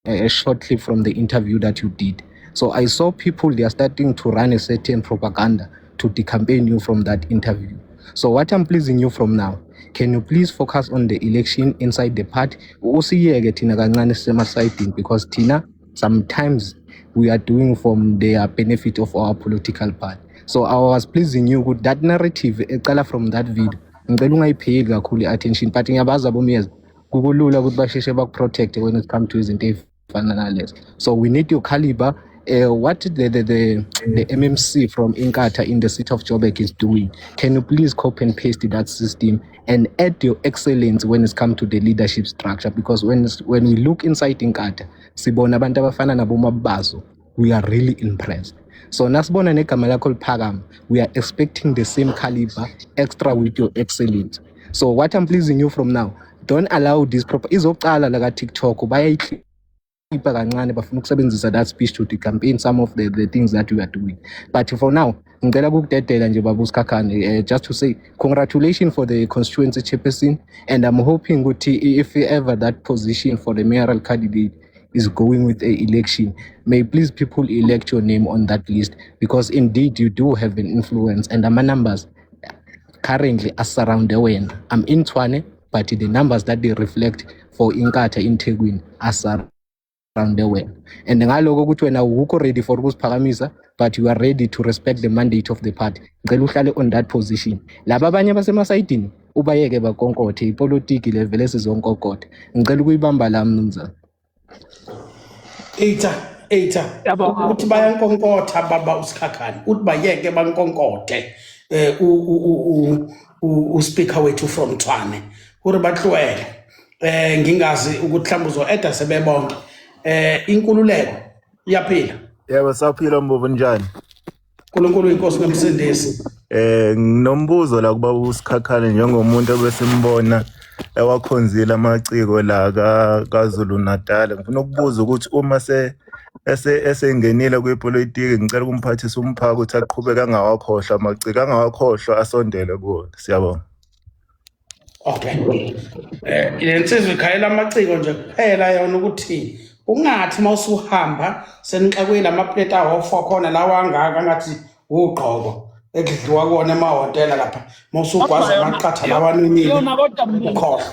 a short clip from the interview that you did. So I saw people, they are starting to run a certain propaganda to decampaign you from that interview. So what I'm pleasing you from now, can you please focus on the election inside the party? Usiyeke thina kancane sisemasayidini, because thina sometimes we are doing from the benefit of our political party. So I was pleasing you with that narrative ecala from that video. Ngicela ungayipheli kakhulu i-attention, but ngiyabazi abomyeza kukulula ukuthi basheshe bakuprotect when it comes to izinto ey'fana nalezo. So we need your caliber. What the MMC from Inkatha in the city of Joburg is doing, can you please copy and paste that system and add your excellence when it's come to the leadership structure? Because when we look inside Inkatha, sibona abantu abafana naboMabazo, we are really impressed. So nasibona negama lakho liphakama, we are expecting the same caliber extra with your excellence. So what I'm pleasing you from now, don't allow this proper izocala la ka-TikTok bayayikhipha kancane, bafuna ukusebenzisa that speech to campaign some of the things that we are doing. But for now ngicela ukukudedela nje, baba uSikhakhane, just to say congratulations for the constituency chairperson, and I'm hoping ukuthi if ever that position for the mayoral candidate is going with a election, may please people elect your name on that list, because indeed you do have an influence and ama numbers currently asurround wena. I'm in Tshwane, but the numbers that they reflect for Inkatha in Thekwini asurround wena. And ngaloko ukuthi wena awukho ready for ukuziphakamisa, but you are ready to respect the mandate of the party. Ngicela uhlale on that position. Laba abanye basemasayidini ubayeke bakonkothe, ipolitiki le vele sizonkokotha. Ngicela ukuyibamba la, mnumzane. Eitha eitha. Yabonga. Uthi bayankonkotha, baba uSikhakhane, uthi bayeke bankonkothe. U speaker wethu from Tshwane uri batluwele. Ngingazi ukuthi mhlawumbe uzo-eda sebebonke. Inkululeko iyaphila. Yebo, saphila Mbovu, njani? uNkulunkulu inkosi nomsindisi. Nginombuzo la kuba uSikhakhane, njengomuntu obesimbona ewakhonzile amaciko la ka KwaZulu Natal. Ngifuna ukubuza ukuthi uma se ese esengenile kwipolitiki, ngicela ukumphathisa umphako ukuthi aqhubeke angawakhohlwa amaciko, angawakhohlwa, asondele kuwona. Siyabonga. Okay. Le nsizwa ikhalela amaciko nje kuphela yona, ukuthi ungathi mawusuhamba senixakuyile amaplate awo-4 khona lawa angaka ngathi ugqoko ekudliwa kuwona emahhotela lapha, mawusugwaza Kodwa yona amaqatha lawa anonile yona kodwa Mbomvu, ukhohlwa.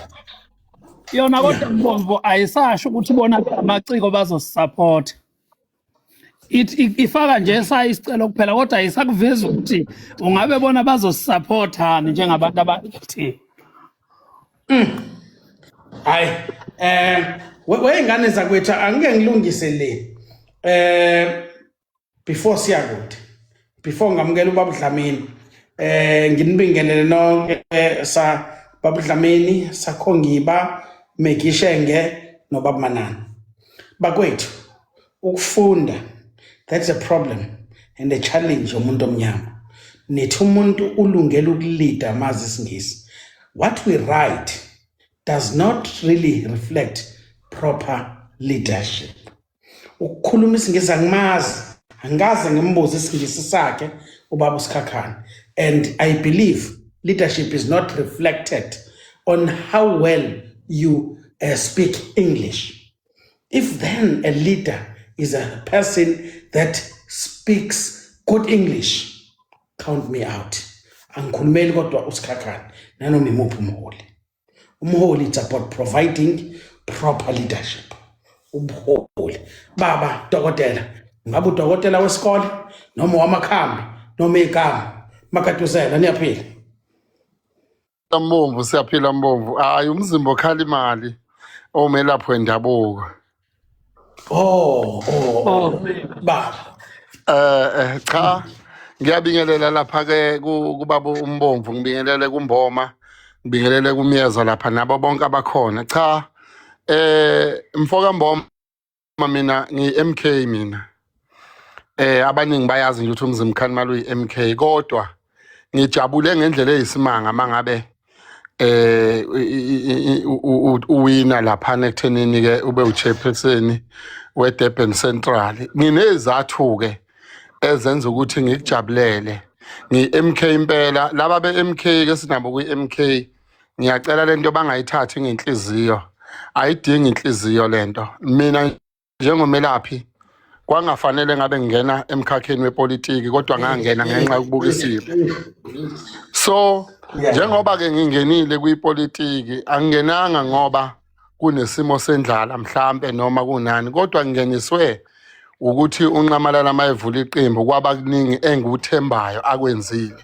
Yona kodwa Mbomvu ayisasho ukuthi bona amaciko bazosisupport. Ifaka nje sayi isicelo kuphela, kodwa ayisakuveza ukuthi ungabe bona bazosupportani njengabantu abathi. Hayi, weyingane zakwethu, angike ngilungise le before siya kude, before ngamukela ubaba Dlamini, nginibingelele nonke, sa baba Dlamini, sakhongiba Megishenge nobaba Manana bakwethu. Ukufunda, that's a problem and a challenge yomuntu omnyama. Nithi umuntu ulungela ukulida amazi isiNgisi. What we write does not really reflect proper leadership. Ukukhuluma isiNgisi, angimazi, angikaze ngimbuze isiNgisi sakhe ubaba uSikhakhane, and I believe leadership is not reflected on how well you speak English. If then a leader is a person that speaks good English, count me out. Angikhulumeli kodwa uSikhakhane nanoma imuphi umholi. Umholi, it's about providing proper leadership. Ubuholi, baba dokotela, ngabe udokotela wesikole noma wamakhambi noma igama makaduzela, niyaphila? Mbomvu, siyaphila Mbomvu. Hayi, umzimba okhala imali omelaphi wendabuko. Oh, baba. Cha, ngiyabingelela lapha ke kubaba uMbomvu, ngibingelele kuMboma, ngibingelele kuMiyeza lapha nabo bonke abakhona. Cha, mfoka Mboma, mina ngi MK mina. Abaningi bayazi nje ukuthi umzimba Khanimali uyi MK, kodwa ngijabule ngendlela eyisimanga mangabe uwina lapha ekuthenini ke ube uchairperson weDurban Central. Nginezathu ke ezenza ukuthi ngikujabulele. Ngi MK impela. Laba be MK ke sinabo kwi MK, ngiyacela lento bangayithathi ngenhliziyo, ayidingi inhliziyo lento. Mina njengomelaphi kwangafanele ngabe ngingena emkhakheni wepolitiki, kodwa ngangena ngenxa yokubuka isimo. So njengoba ke ngingenile kwipolitiki, angingenanga ngoba kunesimo sendlala mhlambe noma kunani, kodwa ngingeniswe ukuthi uNxamalala mayevula iqembu kwaba kuningi engikuthembayo akwenzile.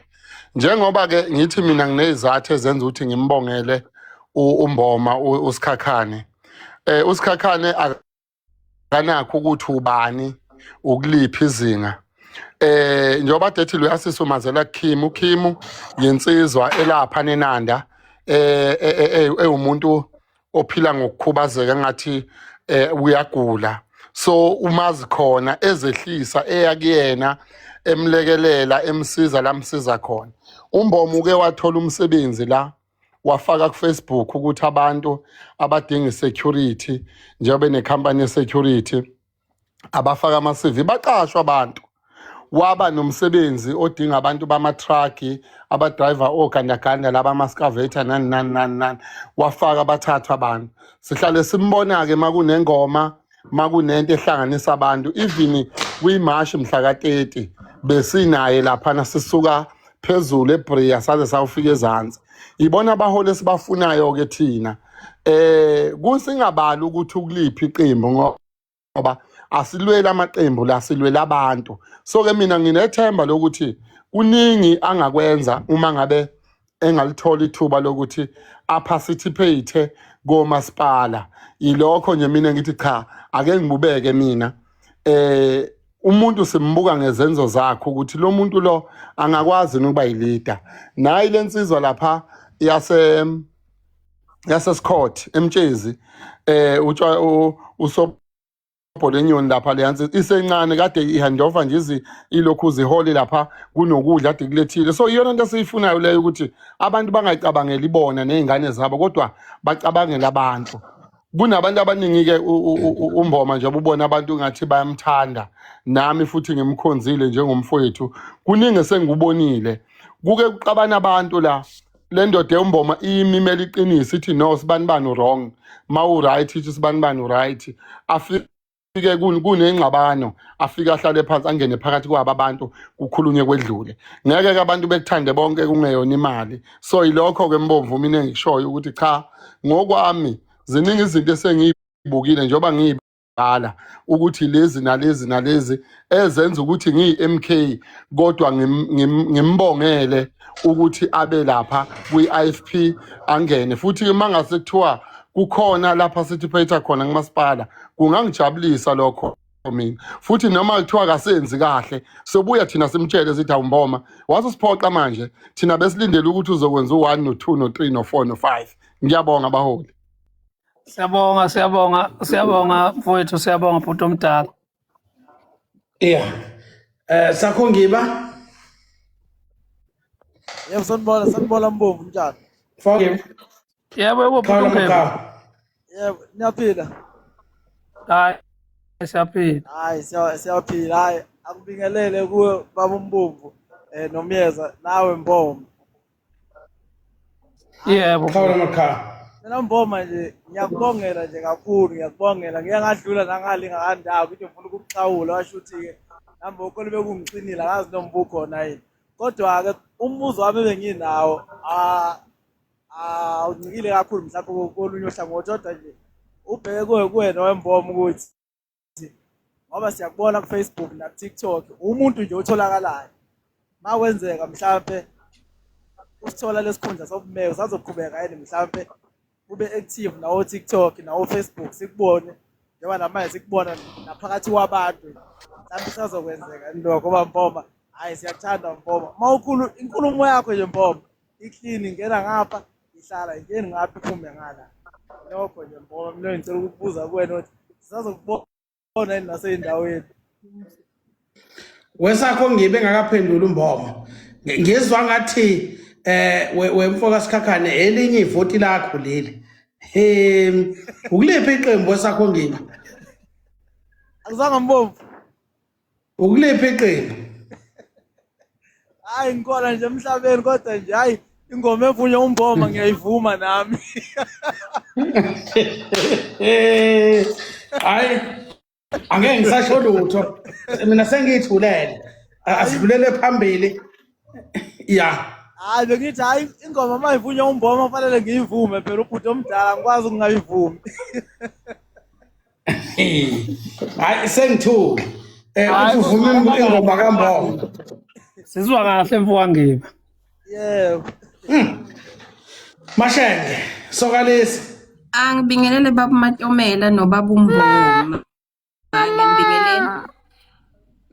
Njengoba ke ngithi mina nginezathu ezenza ukuthi ngimbongele uMboma uSikhakhane. USikhakhane akanakho ukuthi ubani. ukuliphi izinga. Njengoba dethi lo yasisi umazela Kim, uKim yinsizwa elapha nenanda ewumuntu ophila ngokukhubazeka, ngathi uyagula, so umazi khona ezehlisa eya kuyena, emlekelela, emsiza lamsiza khona. Umboma uke wathola umsebenzi la, wafaka ku-Facebook ukuthi abantu abadinga security, njengoba nekhampani ye-security, abafaka ama-CV, baqashwa abantu. Waba nomsebenzi odinga abantu bama-truck, abadrayiva ogandaganda laba, ama-excavator, nani nani nani nani, wafaka, bathathwa abantu. Sihlale simbona-ke makunengoma, makunento ehlanganisa abantu, even kwimashi mhla ka-30 besinaye laphana, sisuka phezulu eBria saze sawufika ezansi. Ibona abaholi esibafunayo-ke thina, kusingabali ukuthi ukuliphi iqembu, ngoba asilweli amaqembu la, silwela abantu. So ke mina nginethemba lokuthi kuningi angakwenza uma ngabe engalithola ithuba lokuthi aparticipate komasipala. Ilokho nje mina ngithi cha, ake ngibubeke mina. Umuntu simbuka ngezenzo zakhe ukuthi lo muntu lo angakwazi ukuba yileader. Nayi lensizwa lapha yaseScott emtshezi, utshwa uso Bholenyoni lapha, leyansi isencane kade ihandover nje ilokhu ziholi lapha, kunokudla kade kulethile. So iyona into esiyifunayo leyo, ukuthi abantu bangayicabangeli bona nezingane zabo, kodwa bacabangele abantu. Kunabantu abaningi-ke umboma nje ubona abantu ngathi bayamthanda, nami futhi ngimkhonzile njengomfowethu. Kuningi esengikubonile, kuke kuxabana abantu la, le ndoda yomboma iyimimela iqiniso, ithi no, sibani bani wrong, ma u-right ithi sibani bani right. Afike kunengxabano, afike ahlale phansi, angene phakathi kwabo abantu, kukhulunywe kwedlule. Ngeke-ke abantu bekuthande bonke kungeyona imali. So yilokho-ke Mbomvu mina engikushoyo ukuthi cha, ngokwami ziningi izinto esengiyibukile njengoba ngiyibhala ukuthi lezi nalezi nalezi ezenza ukuthi ngiyi-MK, kodwa ngimbongele ukuthi abe lapha kwi-IFP, angene futhi. Uma ngase kuthiwa kukhona lapha sithi khona kumasipala, kungangijabulisa lokho mina futhi. Noma kuthiwa kasenzi kahle, sobuya thina simtshele, sithi awumboma wasusiphoqa manje, thina besilindele ukuthi uzokwenza u-1 no-2 no-3 no-4 no-5. Ngiyabonga baholi. Siyabonga, siyabonga, siyabonga mfowethu, siyabonga bhuti omdala. Yeah. Sakho ngiba. Yebo, sanibona, sanibona Mbomvu, njani? Mfowethu. Yebo, yebo bhuti Khawula uNgema. mkhaya. Yebo, niyaphila? Hayi, siyaphila. Hayi, siyaphila. Hayi, akubingelele kuwe baba uMbomvu nomyeza nawe Mbomvu. Yebo. Khawula mkhaya. Mina Mboma nje ngiyakubongela nje kakhulu, ngiyakubongela. Ngike ngadlula nangale ngakandawo ukuthi ngifuna ukukuxhawula, washo ukuthi-ke nami okole bekungixinile, angazi noma ubukhona yini. Kodwa-ke umbuzo wami ebenginawo awuncikile kakhulu mhlawumbe kolunye uhlangothi, kodwa nje ubheke kuwe kuwena wemboma ukuthi ngoba siyakubona ku-Facebook naku-TikTok, umuntu nje otholakalayo. Makwenzeka mhlampe usithola lesikhundla sobumeya, usazoqhubeka yini mhlampe ube active nawo TikTok nawo Facebook, sikubone njengoba namanje sikubona naphakathi kwabantu? Mhlawumbe isazokwenzeka yini lokho? Ngoba Mboma, hhayi, siyakuthanda Mboma. Uma ukhulu inkulumo yakho nje Mboma i-clean, ingena ngapha ihlala, ingeni ngapha iphume ngala. Lokho nje Mboma mina ngicela ukukubuza kuwena ukuthi sisazokubona yini nasey'ndaweni. Wesakho ngibe ngakaphendula umboma. Ngizwa ngathi wemfoka Sikhakhane elinye ivoti lakho leli. Ukuliphi iqembu wesakho ngiba? Akuzange Mbomvu. Ukuliphi iqembu? Hayi, ngikhona nje emhlabeni, kodwa nje hayi, ingoma evunywa umboma ngiyayivuma nami. Hayi, angeke ngisasho lutho. Mina sengiyithulele. Asidlulele phambili. Ya. Hayi, bengithi hayi, ingoma uma ivunywa umboma kufanele ngiyivume phela, ubhuti omdala angikwazi ukungayivumi. Hayi, sengithule. Hayi, Uthi uvuma ingoma kaMboma. Sizwa kahle mfowethu Ngiba. Yebo. Mashenge, sokalisi. Angibingelele baba Matomela nobaba uMboma. Ngiyabingelela.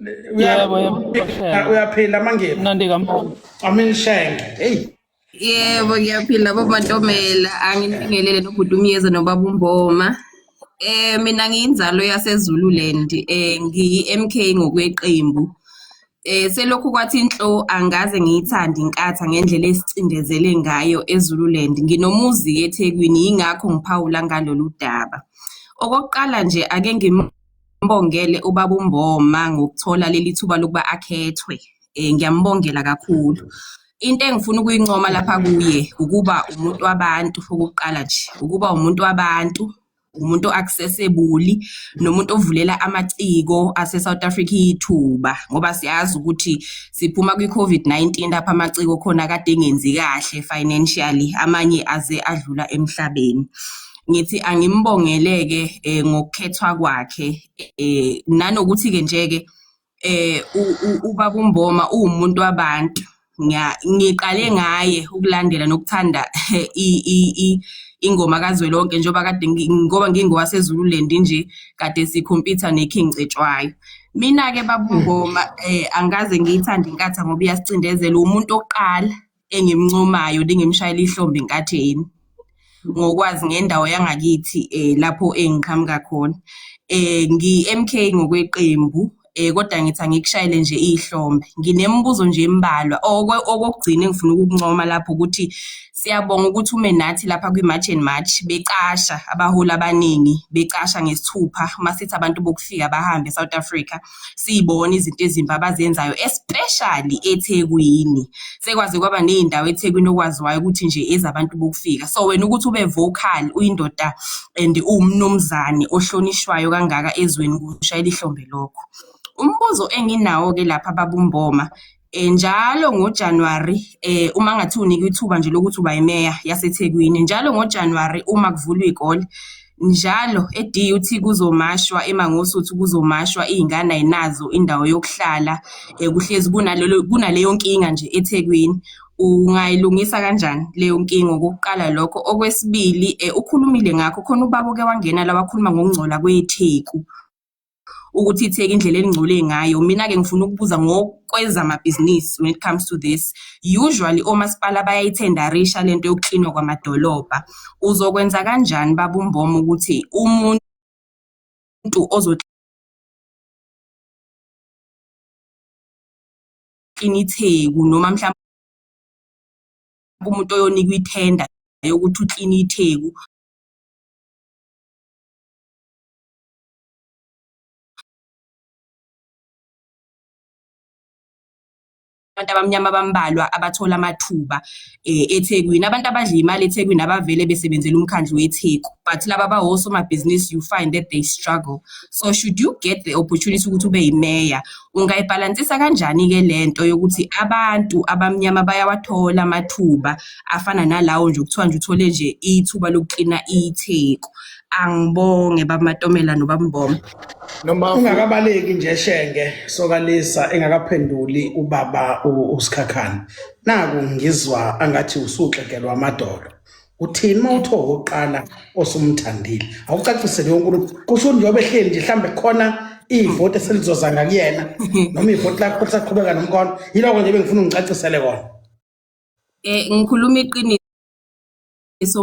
Yebo yebo Shenge. Uyaphila Mangema? Mnandi kaMboma. Amin Shenge. Hey. Yebo ngiyaphila baba Ntomela, anginibingelele nobhuti uMyeza nobaba uMboma. Mina ngiyinzalo yaseZululand, ngiyi-MK ngokweqembu. Selokhu kwathi inhlo angaze ngiyithande inkatha ngendlela esicindezele ngayo eZululand. Nginomuzi eThekwini yingakho ngiphawula ngalolu daba. Okokuqala nje ake ngimbongele ubaba uMboma ngokuthola leli thuba lokuba akhethwe. Ngiyambongela kakhulu. Into engifuna ukuyincoma lapha kuye ukuba umuntu wabantu okokuqala nje, ukuba umuntu wabantu, umuntu o-accessible nomuntu ovulela amaciko ase-South Africa ithuba ngoba siyazi ukuthi siphuma kwi-COVID-19 lapho amaciko khona kade engenzi kahle financially, amanye aze adlula emhlabeni. Ngithi angimbongele-ke ngokukhethwa kwakhe nanokuthi-ke nje-ke ubaba uMboma uwumuntu wabantu. Ngiqale ngaye ukulandela nokuthanda ingoma kazwelonke njengoba kade ngoba ngingowaseZululand nje kade sikhompyutha neKing Cetshwayo. Mina-ke baba uMboma angikaze ngiyithande inkatha ngoba iyasicindezela. Umuntu oqala engimncomayo nengimshayela ihlombe enkatheni ngokwazi ngendawo yangakithi lapho engiqhamuka khona. Ngi-MK ngokweqembu kodwa ngithi angikushayele nje ihlombe. Nginemibuzo nje embalwa. Okokugcina engifuna ukukuncoma lapho ukuthi siyabonga ukuthi ume nathi lapha kwi-March and March becasha abaholi abaningi becasha ngesithupha masithi abantu bokufika bahambe eSouth Africa siyibone izinto ezimbi abazenzayo especially eThekwini. Sekwaze kwaba ney'ndawo eThekwini okwaziwayo ukuthi nje ezabantu bokufika. So wena ukuthi ube vocal uyindoda and uwumnumzane ohlonishwayo kangaka ezweni kushayela ihlombe lokho. Umbuzo enginawo-ke lapha baba uMboma, njalo ngoJanuwari uma ngathi unikwa ithuba nje lokuthi uba yimeya yaseThekwini, njalo ngoJanuwari uma kuvulwa iy'kole, njalo e-DUT kuzomashwa, eMangosuthu kuzomashwa, iy'ngane ayinazo indawo yokuhlala, kuhlezi kunaleyo nkinga nje eThekwini. Ungayilungisa kanjani leyo nkinga? Okokuqala lokho. Okwesibili, ukhulumile ngakho, khona ubaba oke wangena la wakhuluma ngokungcola kweTheku, ukuthi iTheku indlela elingcole ngayo. Mina-ke ngifuna ukubuza ngokwezamabhizinisi when it comes to this. Usually omasipala bayayithendarisha lento yokuklinwa kwamadolobha. Uzokwenza kanjani baba uMboma ukuthi umuntu ozoklina iTheku noma mhlawumbe umuntu oyonikwa ithenda yokuthi ukline iTheku abantu abamnyama bambalwa abathola amathuba eThekwini. Abantu abadla imali eThekwini abavele besebenzela umkhandlu weTheku, but laba abawosomabhizinisi you find that they struggle. So should you get the opportunity ukuthi ube yimeya, ungayibhalansisa kanjani-ke lento yokuthi abantu abamnyama bayawathola amathuba afana nalawo nje okuthiwa nje uthole nje ithuba lokuklina iTheku? Angibonge baba Matomela nobaba Mboma. Noma Ungakabaleki nje Shenge sokalisa engakaphenduli ubaba uSikhakhane. Naku ngizwa angathi usuxegelwa amadolo. Uthini uma uthi okokuqala osumthandile? Awucacisele yonke umuntu. Kusho ukuthi njengoba ehleli nje mhlambe khona ivoti eselizoza ngakuyena noma ivoti lakho lisaqhubeka nomkhono. Yiloko nje bengifuna ungicacisele kona. Ngikhuluma iqiniso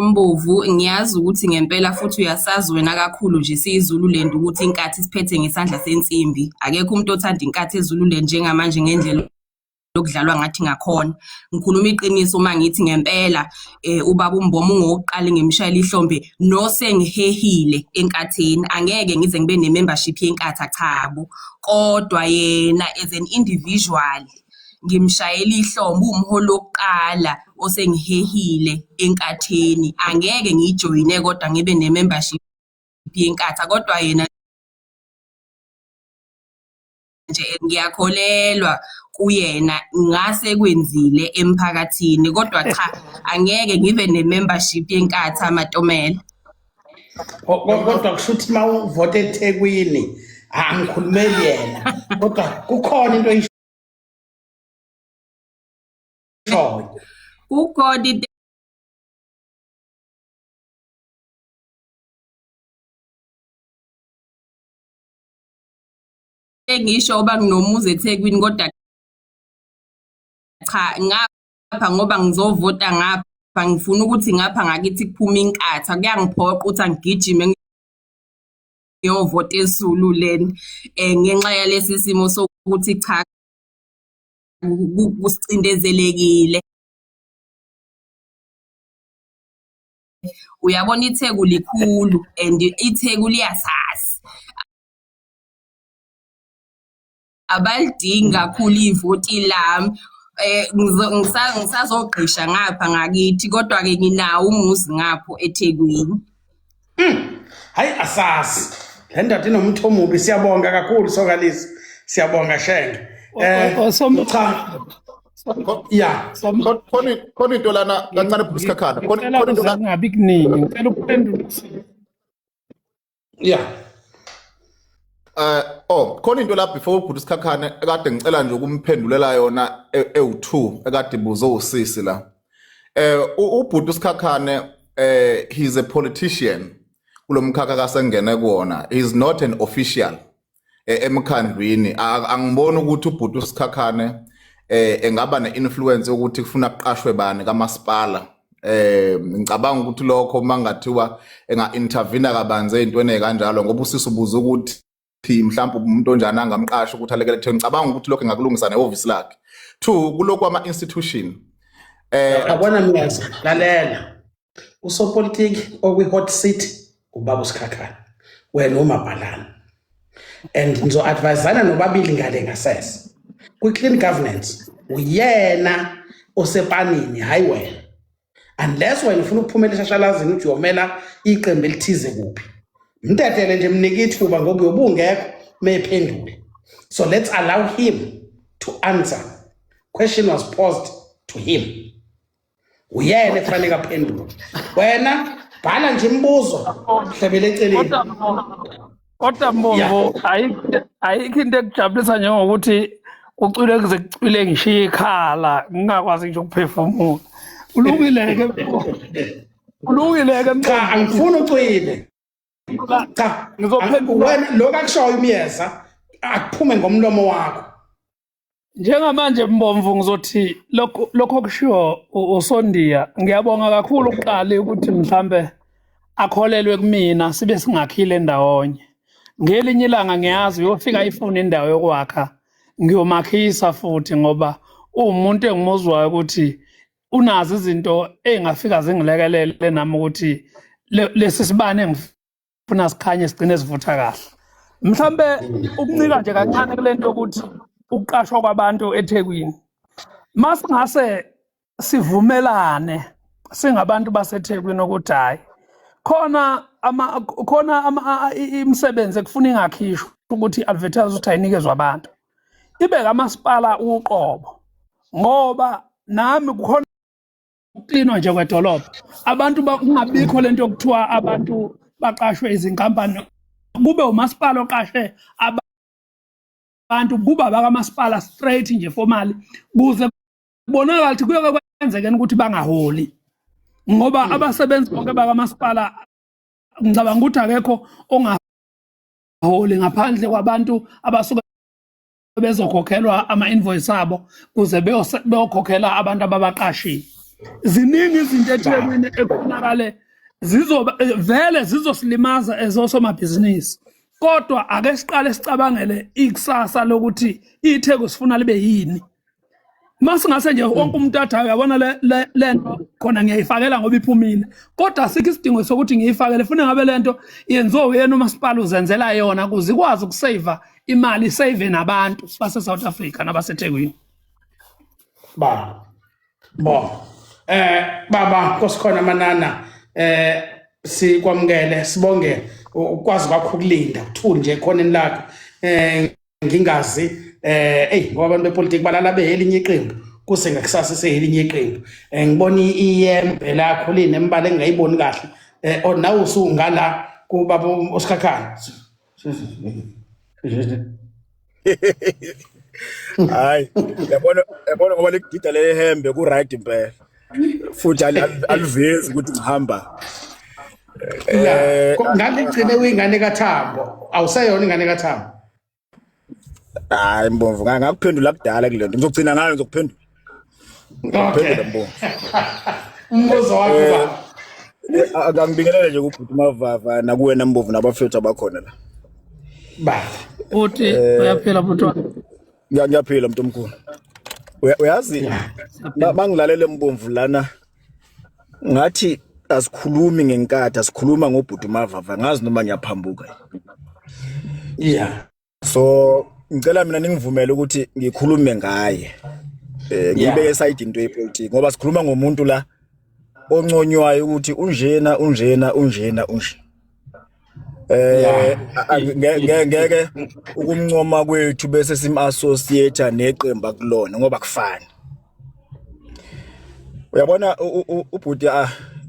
Mbovu, ngiyazi ukuthi ngempela futhi uyasazi wena kakhulu nje siyiZululand ukuthi inkathi isiphethe ngesandla sensimbi. Akekho umuntu othanda inkathi eZululand njengamanje ngendlela okudlalwa ngathi ngakhona. Ngikhuluma iqiniso uma ngithi ngempela ubaba uMboma ungowokuqala engimshayela ihlombe nosengihehile enkatheni. Angeke ngize ngibe ne-membership yenkatha, chabo. Kodwa yena as an individual ngimshayela ihlombe, uwumholi wokuqala osengihehile enkatheni. Angeke ngiyijoyine kodwa ngibe ne-membership yenkatha, kodwa yena nje ngiyakholelwa kuyena ngase kwenzile emphakathini, kodwa cha angeke ngibe ne-membership yenkatha Matomela. Kodwa kusho ukuthi uma uvota eThekwini angikhulumeli yena, kodwa kukhona into oyishoyo. Kukhona into ngisho uba nginomuzi eThekwini kodwa cha ngapha ngoba ngizovota ngapha ngifuna ukuthi ngapha ngakithi kuphume inkatha kuyangiphoqa ukuthi angigijime ngiyovota eZululand ngenxa yalesi simo sokuthi cha kusicindezelekile. Uyabona iTheku likhulu and iTheku liyasazi. Abalidingi kakhulu ivoti lami. Ngisazogqisha ngapha ngakithi kodwa-ke nginawo umuzi ngapho eThekwini. Hayi asazi. Le ndoda inomtho omubi siyabonga kakhulu Sokalisi. Siyabonga Shenge. Cha. Ya. Khona into lana kancane Bhuti Khona into la kungabi kuningi ngicela ukuphendula. Yeah. Oh khona into la before ubhuti Sikhakhane ekade ngicela nje ukumphendulela yona ewu2 ekade ibuzo usisi la. Ubhuti Sikhakhane he is a politician kulomkhakha kasengene kuwona. He is not an official emkhandlwini. Angiboni ukuthi ubhuti Sikhakhane engaba neinfluence ukuthi kufuna kuqashwe bani kamasipala. Ngicabanga ukuthi lokho mangathiwa enga intervene kabanzi ezintweni ezikanjalo ngoba usisi ubuza ukuthi mhlawumbe umuntu onjani angamqasha ukuthi alekele kutheni. Ngicabanga ukuthi lokho engakulungisa nehhovisi lakhe. Two, kulokhu ama institution yabona Myeza, lalela. Usopolitiki okwi hot seat ubaba uSikhakhane, wena umabhalane, and ngizo-advisana nobabili ngale ngasese kwi-clean governance. Uyena osepanini, hayi wena, unless wena ufuna ukuphumela eshashalazini uthi uyomela iqembu elithize kuphi. Mtetele nje, mnike ithuba ngoba uyobe ungekho mephendule. So let's allow him to answer. Question was posed to him, uyena ekufanele aphendule. Wena bhala nje imibuzo, hlebele eceleni. Kodwa Mbomvu, ayikho into ekujabulisa njengokuthi kucwile kuze kucwile ngishiye ikhala ngingakwazi nje ukuphefumula. Kulungile-ke, kulungile-ke. Cha, angifuni ucwile, cha. Ngizophendula. Wena lokhu akushoyo uMyeza akuphume ngomlomo wakho. Njengamanje Mbomvu, ngizothi lokho kushiwo uSondiya, ngiyabonga kakhulu ukuqala ukuthi mhlambe akholelwe kumina sibe singakhile ndawonye. Ngelinye ilanga ngiyazi uyofika ifune indawo yokwakha, ngiyomakhisa futhi ngoba uwumuntu engimuzwayo ukuthi unazo izinto ey'ngafika zingilekelele nami ukuthi lesi sibane engifuna sikhanye sigcine sivutha kahle. Mhlambe ukuncika nje kancane kule nto yokuthi ukuqashwa kwabantu eThekwini, masingase sivumelane singabantu baseThekwini ukuthi hhayi khona imisebenzi ekufuna ingakhishwa ukuthi i-advertise ukuthi ayinikezwe abantu, ibe kamasipala uqobo, ngoba nami kukhona ukuklinwa nje kwedolobha, abantu kungabikho lento yokuthiwa abantu baqashwe izinkampani, kube umasipala oqashe abantu, kuba bakamasipala straight nje formally, kuze kubonakala ukuthi kuyoke kwenzekeni ukuthi bangaholi, ngoba abasebenzi bonke bakamasipala ngicabanga ukuthi akekho ongaholi ngaphandle kwabantu abasuke bezokhokhelwa ama-invoice abo kuze beyokhokhela abantu ababaqashile. Ziningi izinto eThekwini ekufunakale zizoba vele zizosilimaza ezosomabhizinisi, kodwa ake siqale sicabangele ikusasa lokuthi iTheku sifuna libe yini. Masingase nje wonke umuntu athi, "Hayi, uyabona le nto khona ngiyayifakela ngoba iphumile," kodwa asikho isidingo sokuthi ngiyifakele. Funa ngabe lento yenziwe uyena umasipala, uzenzela yona ukuze ikwazi ukuseva imali, isave nabantu base-South Africa nabaseThekwini. Ba bo baba Nkosikhona Manana, sikwamukele, sibonge ukwazi kwakho ukulinda uthuli nje ekhoneni lakho. Ngingazi ey ngoba abantu bepolitiki balala behelinye iqembu, kuse ngakusasa sehelinye iqembu. Ngibona iyembe lakho linembala engingayiboni kahle. Oh, nawe usungala kubaba uSikhakhane. Hayi, yabona ngoba ligida lehembe ku right impela. Futhi alivezi ukuthi ngihamba. Ya, ngaligcine uyingane kaThambo, awuseyona ingane kaThambo. Hayi Mbomvu, ngakuphendula kudala kule nto. Ngizogcina ngayo ngizokuphendula. Okay. Ngizokuphendula Mbomvu. Umbuzo wakho Eh baba. akangibingelele nje kubhuti Mavava nakuwena Mbomvu nabafethu abakhona la. Baba. Uthi Eh uyaphila bhuti wami. ngiyaphila mntu omkhulu. Uyazi Siyaphila. mangilalele Mbomvu lana ngathi asikhulumi ngenkathi asikhuluma ngobhuti Mavava ngazi noma ngiyaphambuka. Yeah. So ngicela mina ningivumele ukuthi ngikhulume ngaye. Ngiyibeke eside into yepolitiki ngoba sikhuluma ngomuntu la onconywayo ukuthi unjena unjena unjena unje. Ngeke ukumncoma kwethu bese sim-associate neqembu akulona ngoba kufani. Uyabona ubhuti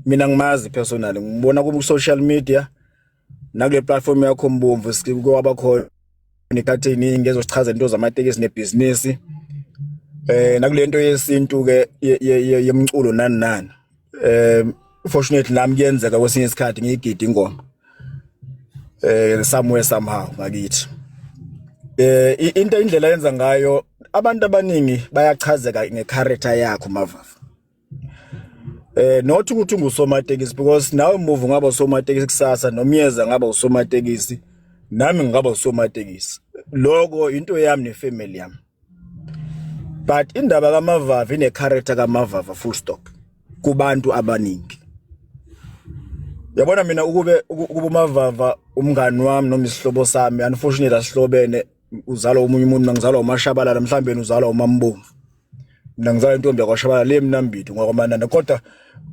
mina ngimazi personally ngibona ku social media nakule platform yakho Mbomvu kwaba khona ikhathi eziningi ezosichaza into zamatekisi nebhizinisi nakulento yesintu ke yemculo nani nani. Fortunately nami kuyenzeka kwesinye isikhathi ngiyigida ingoma somewhere somehow ngakithi. Into indlela yenza ngayo abantu abaningi bayachazeka ngecharacter yakho Mavava. Not ukuthi ungusomatekisi because nawe Mbovu ngaba usomatekisi kusasa nomyeza ngaba usomatekisi nami ngingaba usomatekisi. Lokho into yami nefamily yami. But indaba kaMavava ine character kaMavava full stop kubantu abaningi. Yabona mina ukube ukuba uMavava umngani wami noma isihlobo sami, unfortunately asihlobene, uzalwa omunye umuntu, mina ngizalwa uMashabalala, mhlawumbe yena uzalwa uMambomvu. Mina ngizalwa intombi yakwaShabalala le Mnambithi ngwakwaManana, kodwa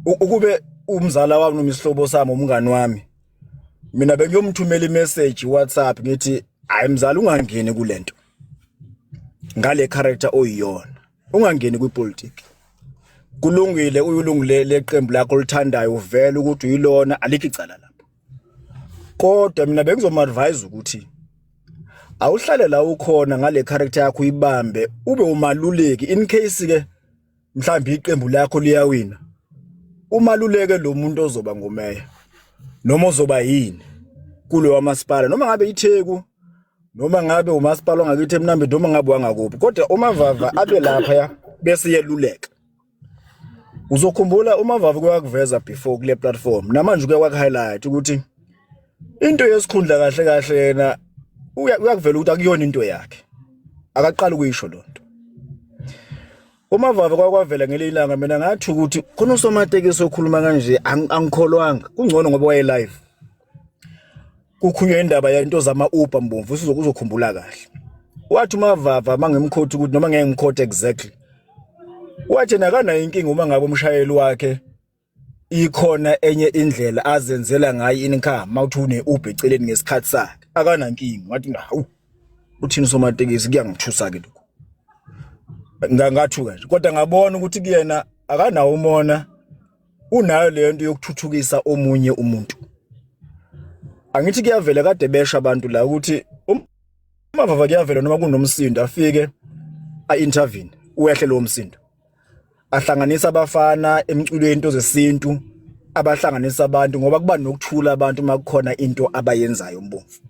ukube umzala wami noma isihlobo sami umngani wami, mina bengiyomthumela imessage WhatsApp ngithi hayi mzala ungangeni kulento ngale character oyiyona, ungangeni kwipolitiki. Kulungile uyulungile leqembu lakho olithandayo uvela ukuthi uyilona, alikho icala lapho. Kodwa mina bengizomadvise ukuthi awuhlale la ukhona ngale character yakho uyibambe ube umaluleki in case ke mhlawumbe iqembu lakho liyawina, umaluleke lo muntu ozoba ngumeya noma ozoba yini kulowa masipala, noma ngabe iTheku noma ngabe umasipala wangakithi eMnambithi noma ngabe wangakuphi, kodwa uMavava abe lapha bese yeluleka. Uzokhumbula uMavava kuyakuveza before kule platform namanje uke waku-highlight ukuthi into yesikhundla kahle kahle yena uyakuvela ukuthi akuyona into yakhe, akaqali ukuyisho lonto. UMavava kwakwavela ngelinye ilanga, mina ngathi ukuthi khona usomatekisi okhuluma kanje angikholwanga, kungcono ngoba waye live kukhulunywa indaba yento zama Uber Mbomvu, uzokhumbula kahle. Wathi uMavava mangimkhotha ukuthi noma ngeke ngikhothe exactly, wathi yena akanayo inkinga uma ngabe umshayeli wakhe ikhona enye indlela azenzela ngayo income, mawuthi une Uber eceleni ngesikhathi sakhe akanankinga. Wathi hawu uthini somatekisi, kuyangithusa ke lokho, ngathuka nje, kodwa ngabona ukuthi kuyena akanawo umona, unayo le nto yokuthuthukisa omunye umuntu. Angithi kuyavela kade besha abantu la ukuthi uMavava kuyavela noma kunomsindo afike a-intervene uwehle lowo msindo, ahlanganisa abafana emculweni into zesintu, abahlanganisa abantu ngoba kuba nokuthula abantu uma kukhona into abayenzayo. Mbomvu,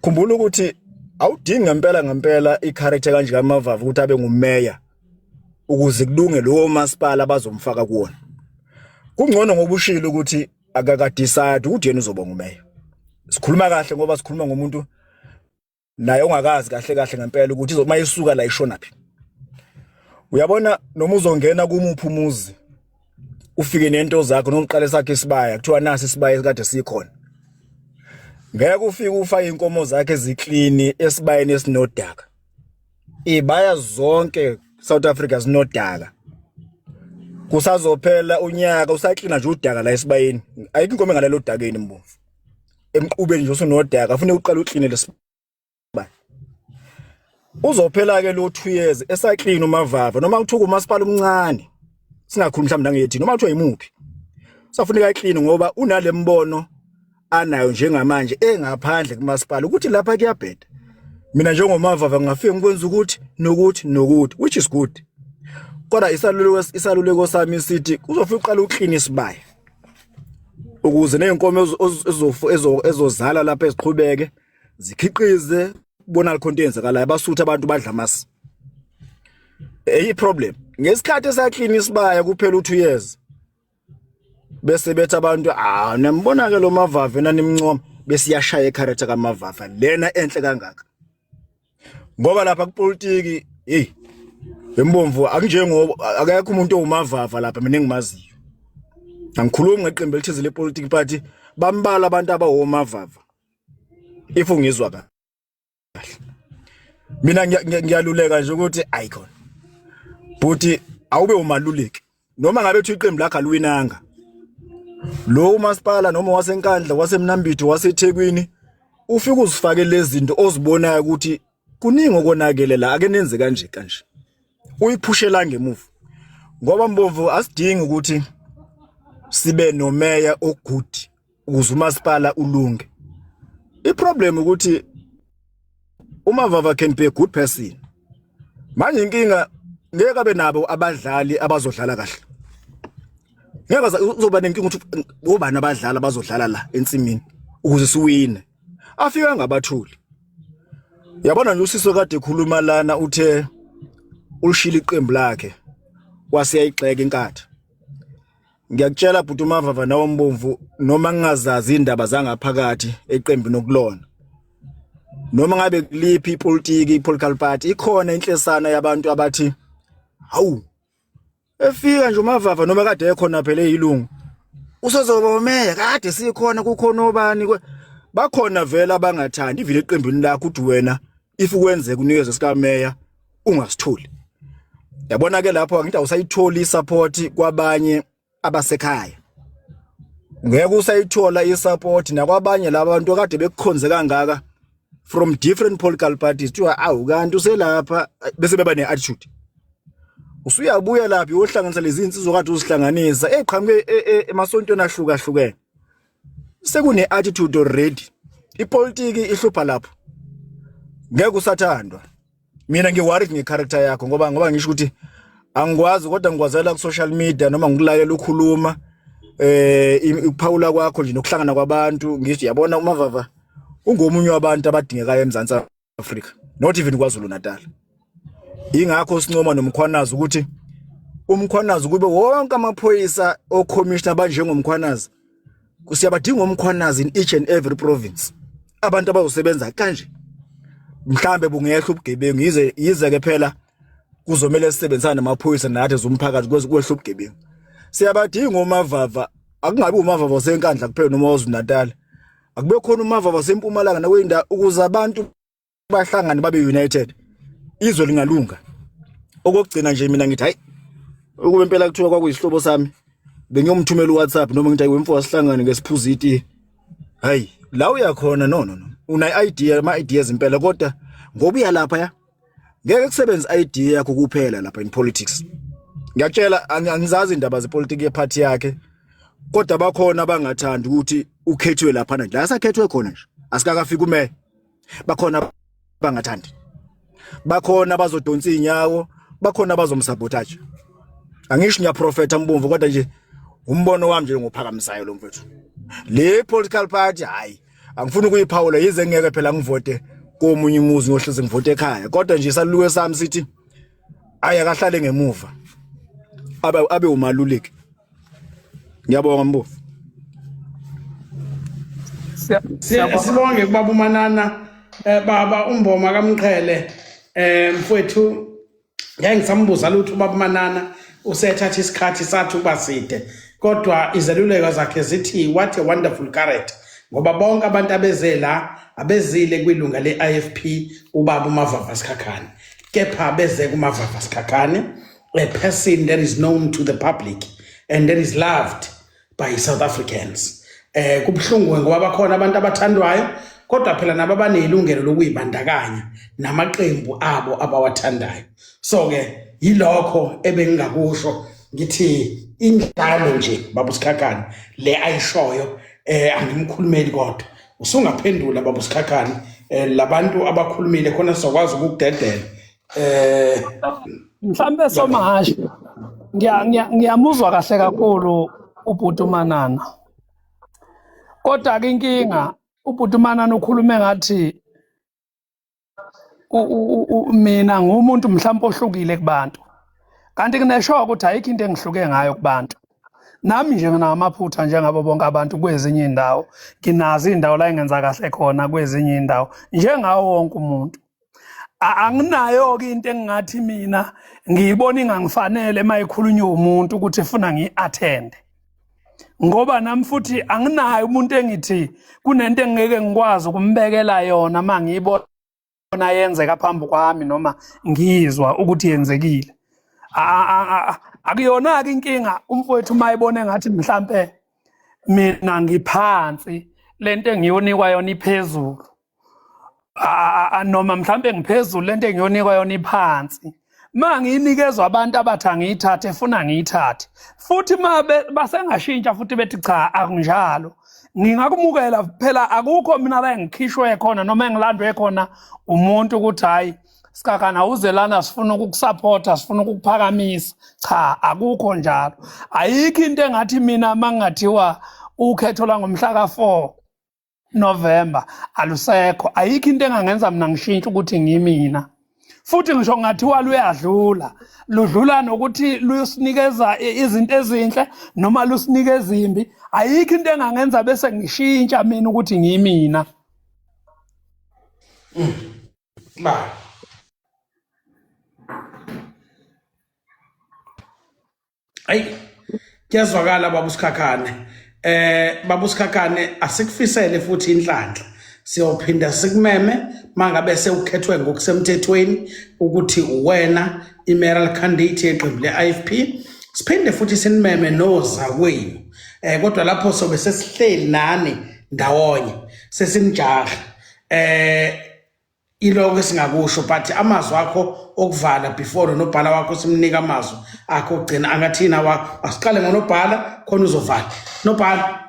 khumbula ukuthi awudingi ngempela ngempela i-character kanje kaMavava ukuthi abe ngumeya ukuze kulunge lowo masipala abazomfaka kuwona. Kungcono ngoba ushilo ukuthi akaka-decide ukuthi yena uzoba ngumeya. Sikhuluma kahle ngoba sikhuluma ngomuntu naye ongakazi kahle kahle ngempela ukuthi uma isuka la ishona phi. Uyabona noma uzongena kumuphi umuzi ufike nento zakho noma uqale sakhe isibaya, kuthiwa nasi isibaya esikade sikhona, ngeke ufike ufake inkomo zakhe eziklini esibayeni esinodaka. Ibaya zonke South Africa zinodaka, kusazophela unyaka usaklina nje udaka la esibayeni. Ayikho inkomo engalelo odakeni Mbomvu, emqubeni nje usunodaka, ufune uqale ukline lesibaya. Uzophela ke lo 2 years esaklina uMavava, noma kuthiwa umasipala omncane, singakhulumi mhlawumbe nangethi noma kuthiwa imuphi, usafuneka ayikline ngoba unale mbono anayo njengamanje engaphandle kumasipala ukuthi lapha kuyabheda, mina njengoMavava ngingafika ngikwenza ukuthi nokuthi nokuthi, which is good. Kodwa isaluleko sami sithi uzofika uqala uklina isibaya ukuze nezinkomo ezozala lapha eziqhubeke zikhiqize. Kubona khona into eyenzakalayo basutha abantu badla amasi. Eyi problem ngesikhathi esaklini isibaya kuphela u2 years bese bethi abantu ah nambona ke lo Mavava nanimncoma bese iyashaya icharacter kaMavava lena enhle kangaka ngoba lapha kupolitiki hey embomvu akunjengoba akekho umuntu owumavava lapha mina engimaziyo angikhulumi ngeqembu elithize lepolitiki party bambala abantu abawomavava if ungizwa kahle mina ngiyaluleka nje ukuthi ayikhona bhuti awube umaluleki noma ngabe uthi iqembu lakho aluwinanga lo umasipala noma waseNkandla waseMnambithi waseThekwini ufike uzifake lezi zinto ozibonayo ukuthi kuningi okonakele la ake nenze kanje kanje uyiphushela ngemuva ngoba mbomvu asidingi ukuthi sibe nomeya ogood ukuze umasipala ulunge iproblem ukuthi uMavava can be a good person manje inkinga ngeke abe nabo abadlali abazodlala kahle ngeke uzoba nenkinga ukuthi obani abadlali abazodlala la ensimini ukuze siwine afika ngabathuli yabona nje usiso kade ekhuluma lana uthe ulishila iqembu lakhe waseyayigxeka inkatha Ngiyakutshela bhuti uMavava nawe Mbomvu noma ngingazazi indaba zangaphakathi eqembini okulona. Noma ngabe kuliphi ipolitiki i-political party ikhona inhlesana yabantu abathi hawu efika nje uMavava noma kade ekhona phela eyilungu usezoba umeya kade sikhona kukhona obani bakhona vele abangathandi ivile eqembini lakho uthi wena if kwenzeka unikezwe sikameya ungasitholi yabona ke lapho angithi awusayitholi isupport kwabanye abasekhaya ngeke usayithola isupport nakwabanye labantu akade bekukhonze kangaka from different political parties kuthiwa awu kanti uselapha bese beba ne-attitude usuyabuya lapha uyohlanganisa lezi zinsizwa kade uzihlanganisa eqhamuke e, e, emasontweni ahlukahlukene sekune-attitude already ipolitiki ihlupha lapho ngeke usathandwa mina ngi-worried nge-character yakho ngoba ngoba ngisho ukuthi angikwazi kodwa ngikwazela ku-social media noma ngikulalela ukhuluma eh ukuphawula kwakho nje nokuhlangana kwabantu ngisho yabona uMavava ungomunye wabantu abadingekayo eMzansi Afrika not even KwaZulu Natal ingakho sincoma noMkhwanazi ukuthi uMkhwanazi kube wonke amaphoyisa ocommissioner banjengomkhwanazi siyabadinga omkhwanazi in each and every province abantu abazosebenza kanje mhlambe bungehla ubugebengu yize yize ke phela kuzomele sisebenzisane namaphoyisa nathi zomphakathi kwehla ubugebengu siyabadinga omavava akungabi umavava wasenkandla kuphela noma waZulu Natal akube khona umavava wasempumalanga nakweyindawo ukuze abantu bahlangane babe united izwe lingalunga okokugcina nje mina ngithi hayi ukube impela kuthiwa kwakuyisihlobo sami bengiyomthumela uWhatsApp noma ngithi wemfo wasihlangane ngesiphuza iti hayi la uyakhona no no no una idea ama ideas impela kodwa ngoba uyalapha ya ngeke kusebenze idea yakho kuphela lapha in politics ngiyakutshela angizazi indaba zepolitiki yeparty yakhe kodwa bakhona abangathandi ukuthi ukhethiwe lapha la sakhethwe khona nje asikakafiki umeya bakhona bangathandi bakhona abazodonsa inyawo bakhona abazomsabotage angisho ngiyaprofetha mbomvu kodwa nje umbono wami nje ngophakamisayo lo mfethu le political party hayi angifuni ukuyiphawula yize ngeke phela ngivote komunye umuzi ngohlezi ngivote ekhaya kodwa nje isaluke sami sithi ayi akahlale ngemuva abe abe umaluleki ngiyabonga mbofu Sibonge kubaba uManana eh baba uMboma kaMqhele eh mfowethu ngeke ngisambuza lutho ubaba uManana usethatha isikhathi sathi ukuba side kodwa izeluleko zakhe zithi what a wonderful character ngoba bonke abantu abeze la abezile kwilunga le-IFP ubaba uMavava Sikhakhane kepha beze kuMavava Sikhakhane a person that is known to the public and that is loved by South Africans eh kubhlungu ngoba bakhona abantu abathandwayo kodwa phela nabo abanelungelo lokuyibandakanya namaqembu abo abawathandayo so ke yilokho ebengingakusho ngithi injalo nje baba uSikhakhane le ayishoyo eh angimkhulumeli kodwa usungaphendula baba uSikhakhane eh labantu abakhulumile khona sizokwazi ukukudedela eh mhlambe somahashi ngiyamuzwa kahle kakhulu ubhuti uManana kodwa ke inkinga ubhuti uManana ukhulume ngathi Mina ngumuntu mhlawumbe ohlukile kubantu, kanti kunesho ukuthi ayikho into engihluke ngayo kubantu. Nami nje nginawo amaphutha njengabo bonke abantu kwezinye iy'ndawo, nginazo iy'ndawo la engenza kahle khona kwezinye iy'ndawo njengawo wonke umuntu. Anginayo-ke into engingathi mina ngiyibona ingangifanele uma ikhulunywa umuntu ukuthi funa ngiyi-athende, ngoba nami futhi anginayo umuntu engithi kunento engeke ngikwazi ukumbekela yona uma ngiyibona yenzeka phambi kwami noma ngizwa ukuthi yenzekile. Akuyona-ke inkinga umfowethu uma ebona engathi mhlampe mina ngiphansi, lento engiyonikwa yona iphezulu, noma mhlampe ngiphezulu, lento engiyonikwa yona iphansi. Ma ngiyinikezwa abantu abathi angiyithathe, funa ngiyithathe futhi, ma basengashintsha futhi bethi cha, akunjalo, ngingakumukela. Phela akukho mina la engikhishwe khona noma engilandwe khona umuntu ukuthi hayi, Sikhakhane, uze lana, sifuna ukukusupporta, sifuna ukukuphakamisa. Cha, akukho njalo. Ayikho into engathi mina mangingathiwa ukhetho langomhla ka-4 November alusekho, ayikho into engangenza mina ngishintshe ukuthi ngimina. Futhi ngisho ngathiwa luyadlula, ludlula nokuthi lusinikeza izinto ezinhle noma lusinika ezimbi, ayikho into engangenza bese ngishintsha mina ukuthi ngimina. Ba ayi, kuyazwakala baba uSikhakhane. Baba uSikhakhane, asikufisele futhi inhlanhla. Siyophinda sikumeme mangabe sewukhethwe ngokusemthethweni ukuthi uwena i-mayoral candidate yeqembu le-IFP. Siphinde futhi sinimeme nozakwenu. Kodwa lapho sobe sesihleli nani ndawonye, sesinijaha. Iloko esingakusho, but amazwi akho okuvala before nonobhala wakho simnika amazwi akho okugcina angathina wakho. Asiqale ngonobhala khona uzovala. Nobhala.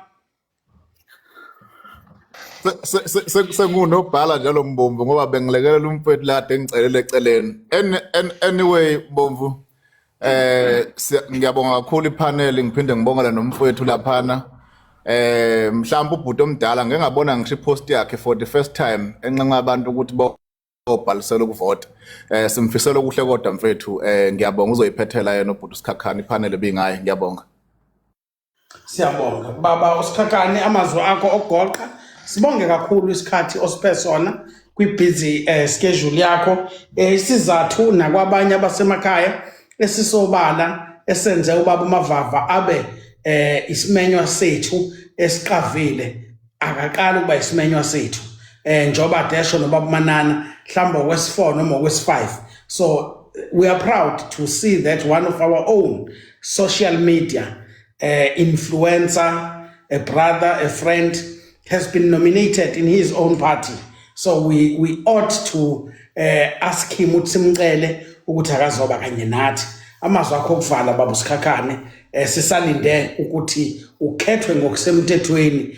Sengunobhala njalo, Mbomvu, ngoba bengilekelela umfowethu lade engicelele eceleni. Anyway Mbomvu, ngiyabonga kakhulu ipanel, ngiphinde ngibongele nomfowethu laphana. Mhlawumbe ubhuti omdala ngeke ngabona ngisho ipost yakhe for the first time enxenxa abantu ukuthi bobhalisela ukuvota. Simfisela okuhle kodwa mfethu. Ngiyabonga, uzoyiphethela yena ubhuti uSikhakhane, ipanel ebingaye. Ngiyabonga. Siyabonga baba uSikhakhane, amazwi akho okugoqa. Sibonge kakhulu isikhathi osiphe sona kwi-busy schedule yakho. Isizathu nakwabanye abasemakhaya esisobala esenze ubaba uMavava abe isimenywa sethu esiqavile, akaqali ukuba isimenywa sethu, njoba desho nobaba Manana mhlawumbe okwesi-4 noma okwesi-5. So we are proud to see that one of our own social media influencer, a brother, a friend, has been nominated in his own party. So we ought to ask him ukuthi simcele ukuthi akazoba kanye nathi. Amazwi akho okuvala baba uSikhakhane, sisalinde ukuthi ukhethwe ngokusemthethweni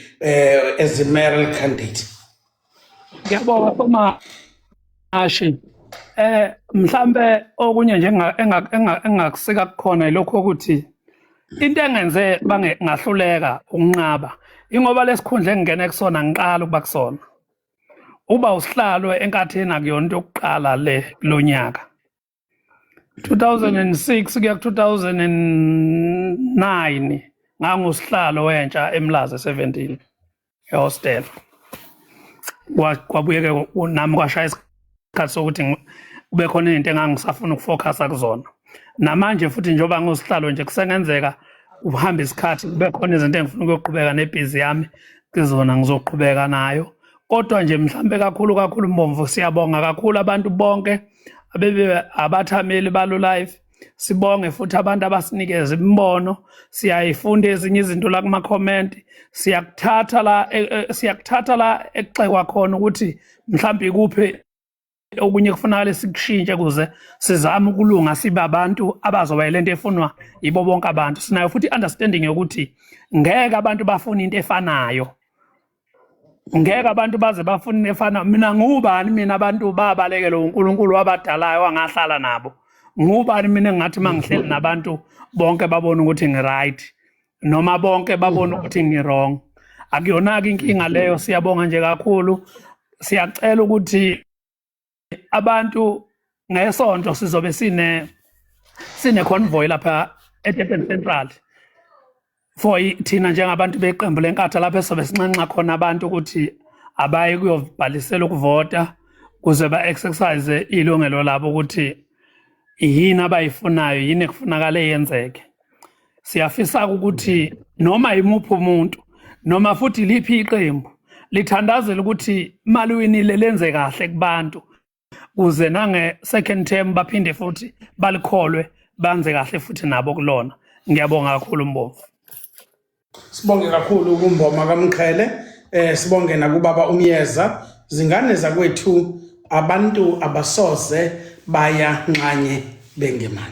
as a mayoral candidate. Ngiyabonga Somashi. Mhlambe okunye nje engakusika kukhona ilokho ukuthi into engenze bange ngahluleka ukunqaba ingoba lesikhundla engingene kusona ngiqala ukuba kusona. Uba usihlalo enkathini akuyona into yokuqala le lonyaka. 2006 kuya ku 2009 ngangusihlalo wentsha eMlazi 17 ehostel. Kwabuye ke nami kwashaya isikhathi sokuthi kube khona izinto engangisafuna ukufocusa kuzona. Namanje futhi njengoba ngusihlalo nje, kusengenzeka kuhamba isikhathi kube khona izinto engifuna ukuyoqhubeka nebhizi yami kuzona, ngizoqhubeka nayo. Kodwa nje mhlambe kakhulu kakhulu Mbomvu, siyabonga kakhulu abantu bonke abebe abathameli balo live. Sibonge futhi abantu abasinikeza imibono. Siyayifunda ezinye izinto la kuma comment, siyakuthatha la siyakuthatha la ekuxekwa khona ukuthi mhlawumbe ikuphi okunye kufunakala sikushintshe ukuze sizame ukulunga, sibe abantu abazoba lento efunwa yibo bonke abantu. Sinayo futhi i-understanding yokuthi ngeke abantu bafune into efanayo, ngeke abantu baze bafune into efanayo. Mina ngubani mina? Abantu babalekele uNkulunkulu wabadalayo wangahlala nabo. Ngubani mina engathi mangihleli nabantu bonke babone ukuthi ngi-right noma bonke babone ukuthi ngi-wrong? Akuyona-ke inkinga leyo. Siyabonga nje kakhulu, siyacela ukuthi abantu ngesonto sizobe sine sine convoy lapha eDurban Central for thina njengabantu beqembu lenkatha lapho esobe sinxenxa khona abantu ukuthi abaye kuyobhalisela ukuvota kuze ba-exercise ilungelo labo ukuthi yini abayifunayo, yini ekufunakala yenzeke. Siyafisa ukuthi noma imuphi umuntu noma futhi liphi iqembu lithandazela ukuthi maliwinile lenze kahle kubantu kuze nange second term baphinde futhi balikholwe banze kahle futhi nabo kulona. Ngiyabonga kakhulu Mbomvu. Sibonge kakhulu kuMboma kaMqhele, sibonge nakubaba uMyeza. Zingane zakwethu, abantu abasoze baya nxanye bengemani.